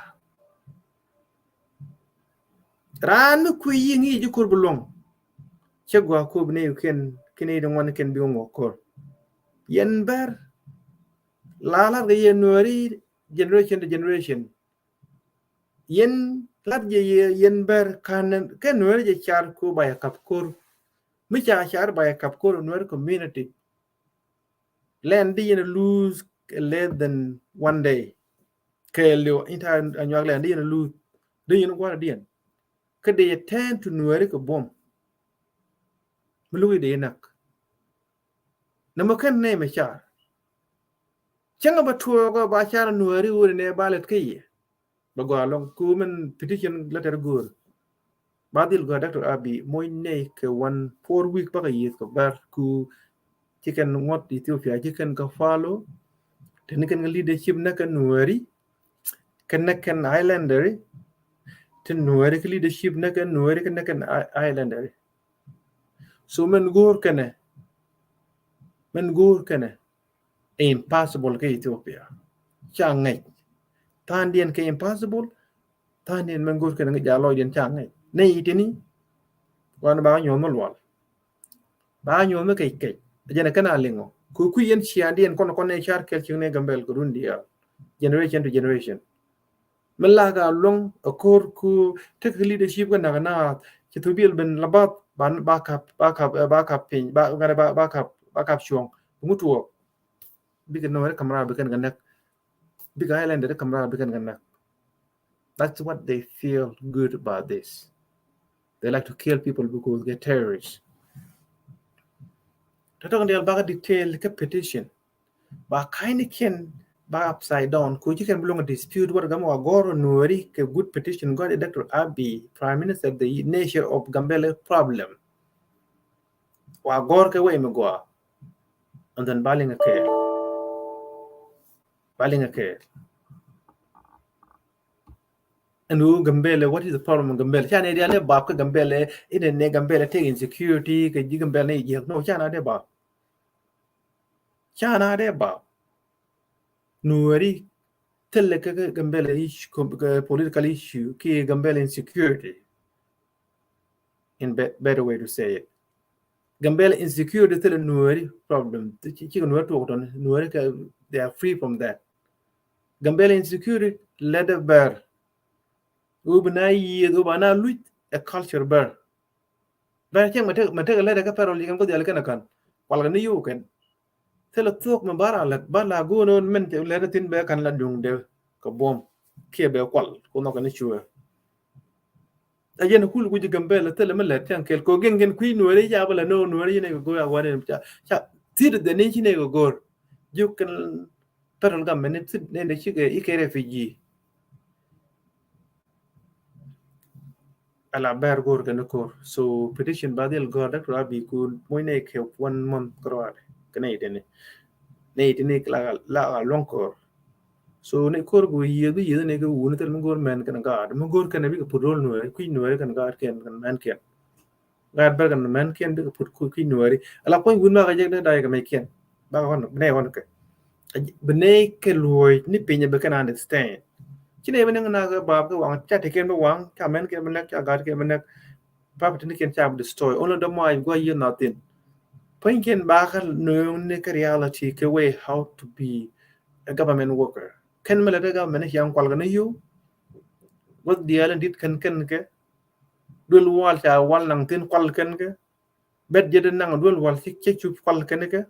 Raan mi kui̱ yi ŋi̱i̱c ji̱ ko̱r bi luɔ̱ŋ. Cɛ gɔaa ko̱r bi nɛy kɛn kɛn nɛy ti ŋuan kɛn bi ŋuɔk ko̱r. Yɛn bɛr la lat kɛ yɛ Nuɛɛri generation to generation. Yɛn lat jɛ yɛ yɛn bɛr kan kɛ Nuɛɛri jɛ car ko̱r ba yɛ kap ko̱r. Mi ca car ba yɛ kap ko̱r Nuɛɛri community. Lɛn di yɛn a lose less than one day. Kɛɛliw in ta Anyuak lɛn di yɛn a lose di yɛn gua̱r diɛn. Kä di yɛ tɛn tu Nuɛɛri kɛ buɔm. Mi luk i̱ di yɛ nak. Nɛ mɔ kɛn nɛ mɛ car. Cäŋ a bɛ tuɔɔk a ba car Nuɛɛri wuni nɛ ba lɛt kä yɛ. Bɛ gɔaa lɔŋ ku min petition letter go̱o̱r. Ba dhil gɔaa Doctor Abiy moc nɛy kɛ one four week bakɛ yieth kɛ bɛr ku ci kɛn ŋuɔt Ethiopia ci kɛn kɛ follow. Teni kɛn kɛ leadership nɛ kɛ Nuɛɛri kɛ nɛ kɛn Islanderi. Ti Nuɛɛri kɛ leadership nɛ kɛ Nuɛɛri kɛ nɛ kɛn Islanderi. So mɛn go̱o̱r kɛnɛ mɛn go̱o̱r kɛnɛ impossible kä Ethiopia. Ca ŋäc tha̱a̱ŋdiɛn kɛ impossible. Tha̱a̱ŋdiɛn mɛn go̱o̱r kɛnɛ ŋäc a lɔcdiɛn ca ŋäc nɛ itini. Wan ba nyuɔ̱th mi lual ba nyuɔ̱th mi kɛc kɛc. Jɛn ɛ kɛn a liŋɔ kɛ kui̱ yɛn ciaŋdiɛn kɔn kɔn nɛ car kɛl cieŋ nɛ Gambɛl kɛ run diaal generation to generation. Mi lak a luɔ̱ŋ a ko̱r ku tek leadership kɛ nak naath ci thu biɛl ben la bath ba ba kap ba kap ba kap piny ba ŋa̱t ba ba kap ba kap cuɔ̱ŋ. Ŋut wä bikɛ Nuɛɛri kam raar bikɛn kɛ näk. Bikɛ Islanderi kam raar bikɛn kɛ näk. That's what they feel good about this. They like to kill people because they're terrorists. Tɔtɔk ndiɛl bakɛ detail kɛ petition. Ba ka̱ny ni kɛn ba upside down. Ku ci kɛn bi luɔ̱ŋ dispute wä gam wa gɔr Nuɛɛri kɛ good petition gɔr i Doctor Abiy, Prime Minister, the nature of Gambela problem. Wa gɔr kɛ wec mi gɔaa. And then ba liŋ a kɛɛl. Ba liŋ a kɛɛl. Ɛn ɣöö Gambɛlɛ, what is the problem in Gambɛlɛ? Ca nɛ diaal ɛ bap kä Gambɛlɛ, inɛ nɛ Gambɛlɛ tëë insecurity kɛ ji̱ Gambɛlɛ nɛ jiäk. No, ca na dee bap. Ca na dee bap. Nuɛri thilɛ kä Gambɛlɛ issue, political issue kiɛ Gambɛlɛ insecurity. In be-, better way to say it. Gambɛlɛ insecurity thilɛ Nuɛri problem. Cikɛ Nuɛri tuɔk tɔni Nuɛri kɛ, they are free from that. Gambella insecurity lɛt ɛ bɛr. Ɣöö bi na yiëëth ɣöö ba na luc ɛ culture bɛr. Bɛr cieŋ mɛ tek mɛ tek lɛt ɛ kä pɛrol yikɛn bä dhial kɛn ɛ kän. Kual kɛ ni yio̱w kɛn. Thilɛ thuɔ̱k mɛ ba ra lät ba la go̱o̱n ɣöö mɛn cɛ lɛt ɛ thi̱n bɛ kän la duŋdɛ kɛ buɔ̱m kiɛ bɛ kual ku nhɔk kɛ ni cuɛ. A yɛn kul wi̱c Gambella thilɛ mi lɛt cäŋ kɛl kɛ ɣöö gɛn gɛn kui̱ Nuääri ca bä la no̱o̱ŋ Nuääri ci nɛy kɛ go̱o̱r a wanɛ ca ca thi̱t dhɛ ni ci nɛy kɛ go̱o̱r. Jiök kɛn federal government ni thi̱t nɛy dee cikɛ i̱ kɛ refugee. Ala bɛr go̱o̱r kɛn ko̱r. So petition ba dhil gɔ̱r Doctor Abiy ku moc nɛy kɛ one month kɛ ruaadɛ kɛ nɛy tini. Nɛy tini la la luɔ̱ŋ ko̱r. So ni ko̱r gu yiëëth bi yiëëth ni kɛ wuni thil mi go̱o̱r mɛn kɛn gaat mi go̱o̱r kɛn bikɛ put ro̱l Nuääri kui̱ Nuääri kɛn gaat kɛn kɛn mɛn kɛn. Gaat bär kɛn mɛn kɛn bikɛ put kui̱ Nuääri ala kuany wun makɛ jek ni da̱a̱ kɛ mɛc kɛn. Bakɛ ɣɔn bi nɛy ɣɔn kɛ bi nɛy kɛ luɔ̱c ni piny bi kɛn understand. Ci nɛy bi nɛŋ nak kɛ bap kɛ waŋ ca te kɛn bi waŋ ca mɛn kɛn bi nɛk ca gaat kɛn bi nɛk. Property ni kɛn ca bi destroy only dɔ̱ muac gua̱c yiëë na thin. Puɔ̱ny kɛn bakɛ nööŋ ni kɛ reality kɛ way how to be a government worker. Kɛn mi lɛ te government ni ciaŋ kual kɛ ni yio̱w. Gua̱th diaal in dit kɛn kɛn kɛ duel wal ca wal naŋ thin kual kɛn kɛ. Bet jɛ di naŋ duel wal ci cɛ cup kual kɛn kɛ.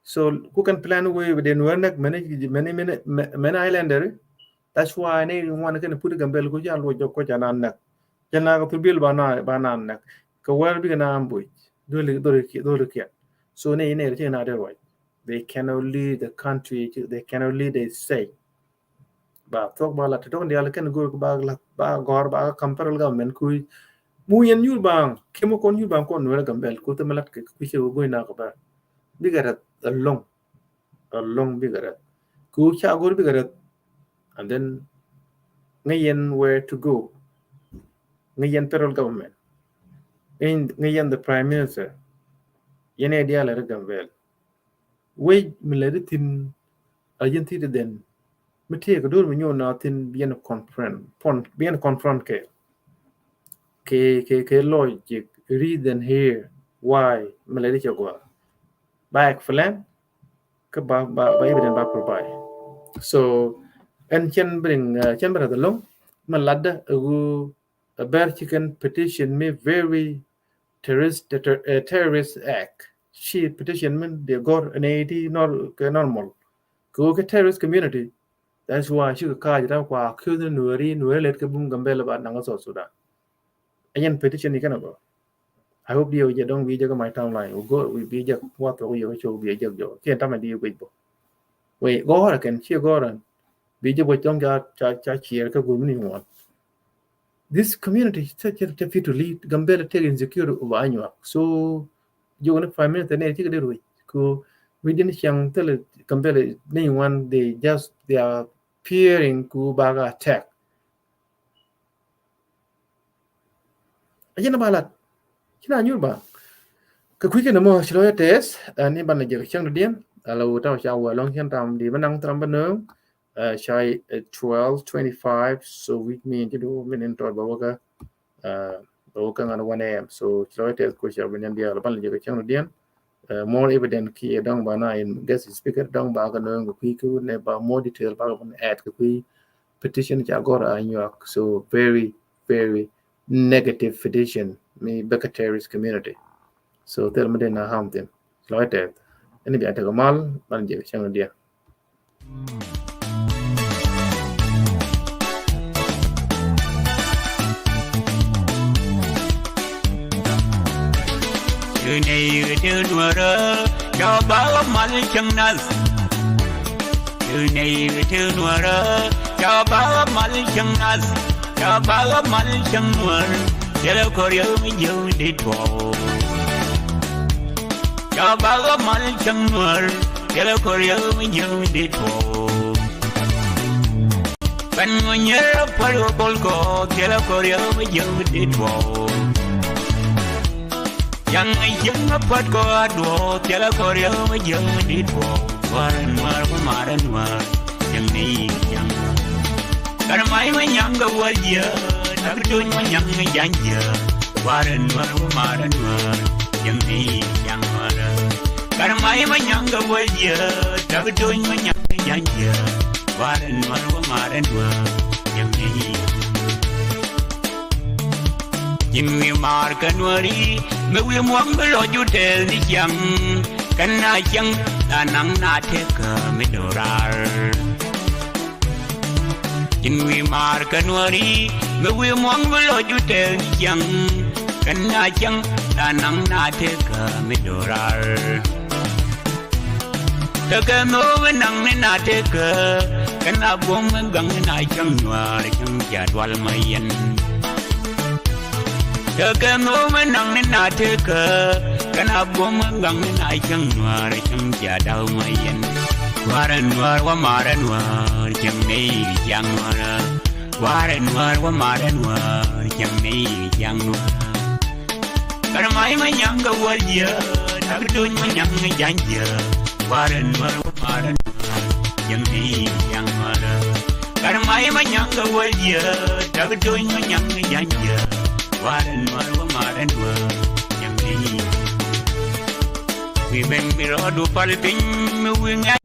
So ku kɛn plan wee bi den wee nɛk mɛni mɛni mɛni mɛni islander. That's why ni ŋuan kɛn put Gambella ku ca luɔc jɔk kɔ ca naan nɛk. Jɛ na kɛ thul bil ba na ba naan nɛk kɛ wɛr bikɛ na ambush. Dholi dholi kiɛ dholi kiɛ. So ni ni ci na de ruac. They cannot lead the country. They cannot lead the state. Ba thuɔ̱k ba la ti tɔk diaal kɛn go̱o̱r ba la ba gɔ̱r ba kam federal government ku mu yɛn nyuur baŋ kɛ mu kɔn nyuur baŋ kɔn Nuäär Gambella ku thɛ mi lat kɛ ku cɛ go̱o̱r na kɛ ba bikɛ rɛth along along bikɛ rɛth ku ca go̱o̱r bikɛ rɛth. And then ŋa yɛn where to go. Ŋa yɛn federal government. Ŋa yɛn the prime minister. Yɛn ɛ diaal rɛ Gambella. Wec mi lɛ di thin a yɛn thi di dhɛn mi tëëk a do̱r mi nyuɔn na thin bi yɛn confront pon bi yɛn confront kɛ kɛ kɛ kɛ logic reason here why mi lɛ di cɛ gua ba explain. Kä ba ba ba evident ba provide. So ɛn cɛn bring cɛn bring along mi ladä a gu a bɛr ci kɛn petition mi very terrorist terrorist act. Ci petition min dee gɔr nɛ ti nor kɛ normal kɛ wä kɛ terrorist community. That's why ci kɛ ka̱a̱c ram kua accuse ni Nuääri Nuääri let kɛ bum Gambella ba naŋ South Sudan. Ɛn yɛn petition ni kɛn a gɔr. I hope diɛ wä jɛ dɔŋ bi jɛ kɛ my timeline wä gɔr wä bi jɛ wä thok yɛ wä cok bi jɛ jɔ kiɛn tamɛ di wä guic bɔ. Wee gɔr a kɛn ci gɔr an bi jɛ wä dɔŋ ca ca ciɛɛr kɛ gum ni ŋuɔn. This community cɛ cɛ cɛ fit to lead Gambella take insecurity over Anyuak. So jiök ni prime minister ni cikɛ di ruec ku within ciaŋ thilɛ Gambella ni ŋuan they just they are fearing ku baga attack. A jɛn a ba lat ci na nyur ba kɛ kui̱ kɛn mɔ ci lɔ yɛ tɛth. Ni ban a jɛ kɛ cäŋ dɔ̱diɛn a la wut taw ca wä lɔŋ cɛn tam di bä naŋ thram bä nööŋ. Ca twelve twenty-five, so which mean ci du min in tɔt ba wä kä ba wä kä ŋan one a.m. So ci lɔ tɛth ko ca bɛ nian diaal ban la jɛ kɛ cäŋ dɔ̱diɛn. More evident kiɛ dɔŋ ba na in guest speaker dɔŋ ba kɛ nööŋ kɛ kui̱ kä ne ba more detail ba kɛ ban add kɛ kui̱ petition ca gɔr a Anyuak. So very very negative petition mi bɛ kɛ terrorist community. So thil mi den na ham thin lɔc tɛth ɛn bia tekɛ mal ban jɛ cäŋ diɛ. Tënɛ yikɛ tëë nuɔrä ca ba mal cäŋ nath. Tënɛ yikɛ tëë nuɔrä ca ba mal cäŋ nath. Ca ba mal cäŋ nuɔr. Thilɛ kɔr yɛ mi jiäk di tuɔɔk. Ca ba mal cäŋ nuɔr. Thilɛ kɔr yɛ mi jiäk di tuɔɔk. Pɛn ŋu nyɛr a pal wä bol kɔ thilɛ kɔr yɛ mi jiäk di tuɔɔk. Yaŋ a yiëŋ a puɔt kɔ a duɔɔk thilɛ kɔr yɛ mi jiäk di tuɔɔk. Warɛ nuɔr ku marɛ nuɔr. Jiäŋ ni yiëŋ. Kar may ma nyaŋ kɛ wäl jiɛ tak tuny ma nyaŋ kɛ ja̱ny jiɛ. Warɛ nuɔr ku marɛ nuɔr. Jiäŋ ni yiëŋ warɛ. Kar may ma nyaŋ kɛ wäl jiɛ tak tuny ma nyaŋ kɛ ja̱ny jiɛ. Warɛ Nuäär wä marɛ Nuäär, yɛn ni. Ji̱n wi̱i̱ maar kä Nuääri, mi wi̱i̱ muɔ̱ŋ bi lɔc u tɛɛl ni ciaŋ. Kɛn na ciaŋ, la naŋ na tekä mi do̱raar. Ji̱n wi̱i̱ maar kä Nuääri, mi wi̱i̱ muɔ̱ŋ bi lɔc u tɛɛl ni ciaŋ. Kɛn na ciaŋ, la naŋ na tekä mi do̱raar. Tekɛ nhöö mi naŋ ni na tekä, kɛn a guɔ̱m mi gaŋ ni na cäŋ Nuäär cäŋ cia dual ma yɛn. Tekɛ nhöö mi naŋ ni na tekä, kɛn a guɔ̱m mi gaŋ ni na cäŋ Nuäär cäŋ cia da̱w ma yɛn. Warɛ Nuäär wä marɛ Nuäär, cäŋ ni ciaŋ Nuäär. Warɛ Nuäär wä marɛ Nuäär, cäŋ ni ciaŋ Nuäär. Kar may ma nyaŋ kɛ wäl jiɛ, tak do̱ny ma nyaŋ kɛ ja̱ny jiɛ. Warɛ Nuäär wä marɛ Nuäär, cäŋ ni ciaŋ Nuäär. Kar may ma nyaŋ kɛ wäl jiɛ, tak do̱ny ma nyaŋ kɛ ja̱ny jiɛ. Warɛ Nuäär wä marɛ Nuäär, cäŋ ni. Wi̱i̱ ben bi rɔɔdu pal piny mi wi̱i̱ ŋa̱c.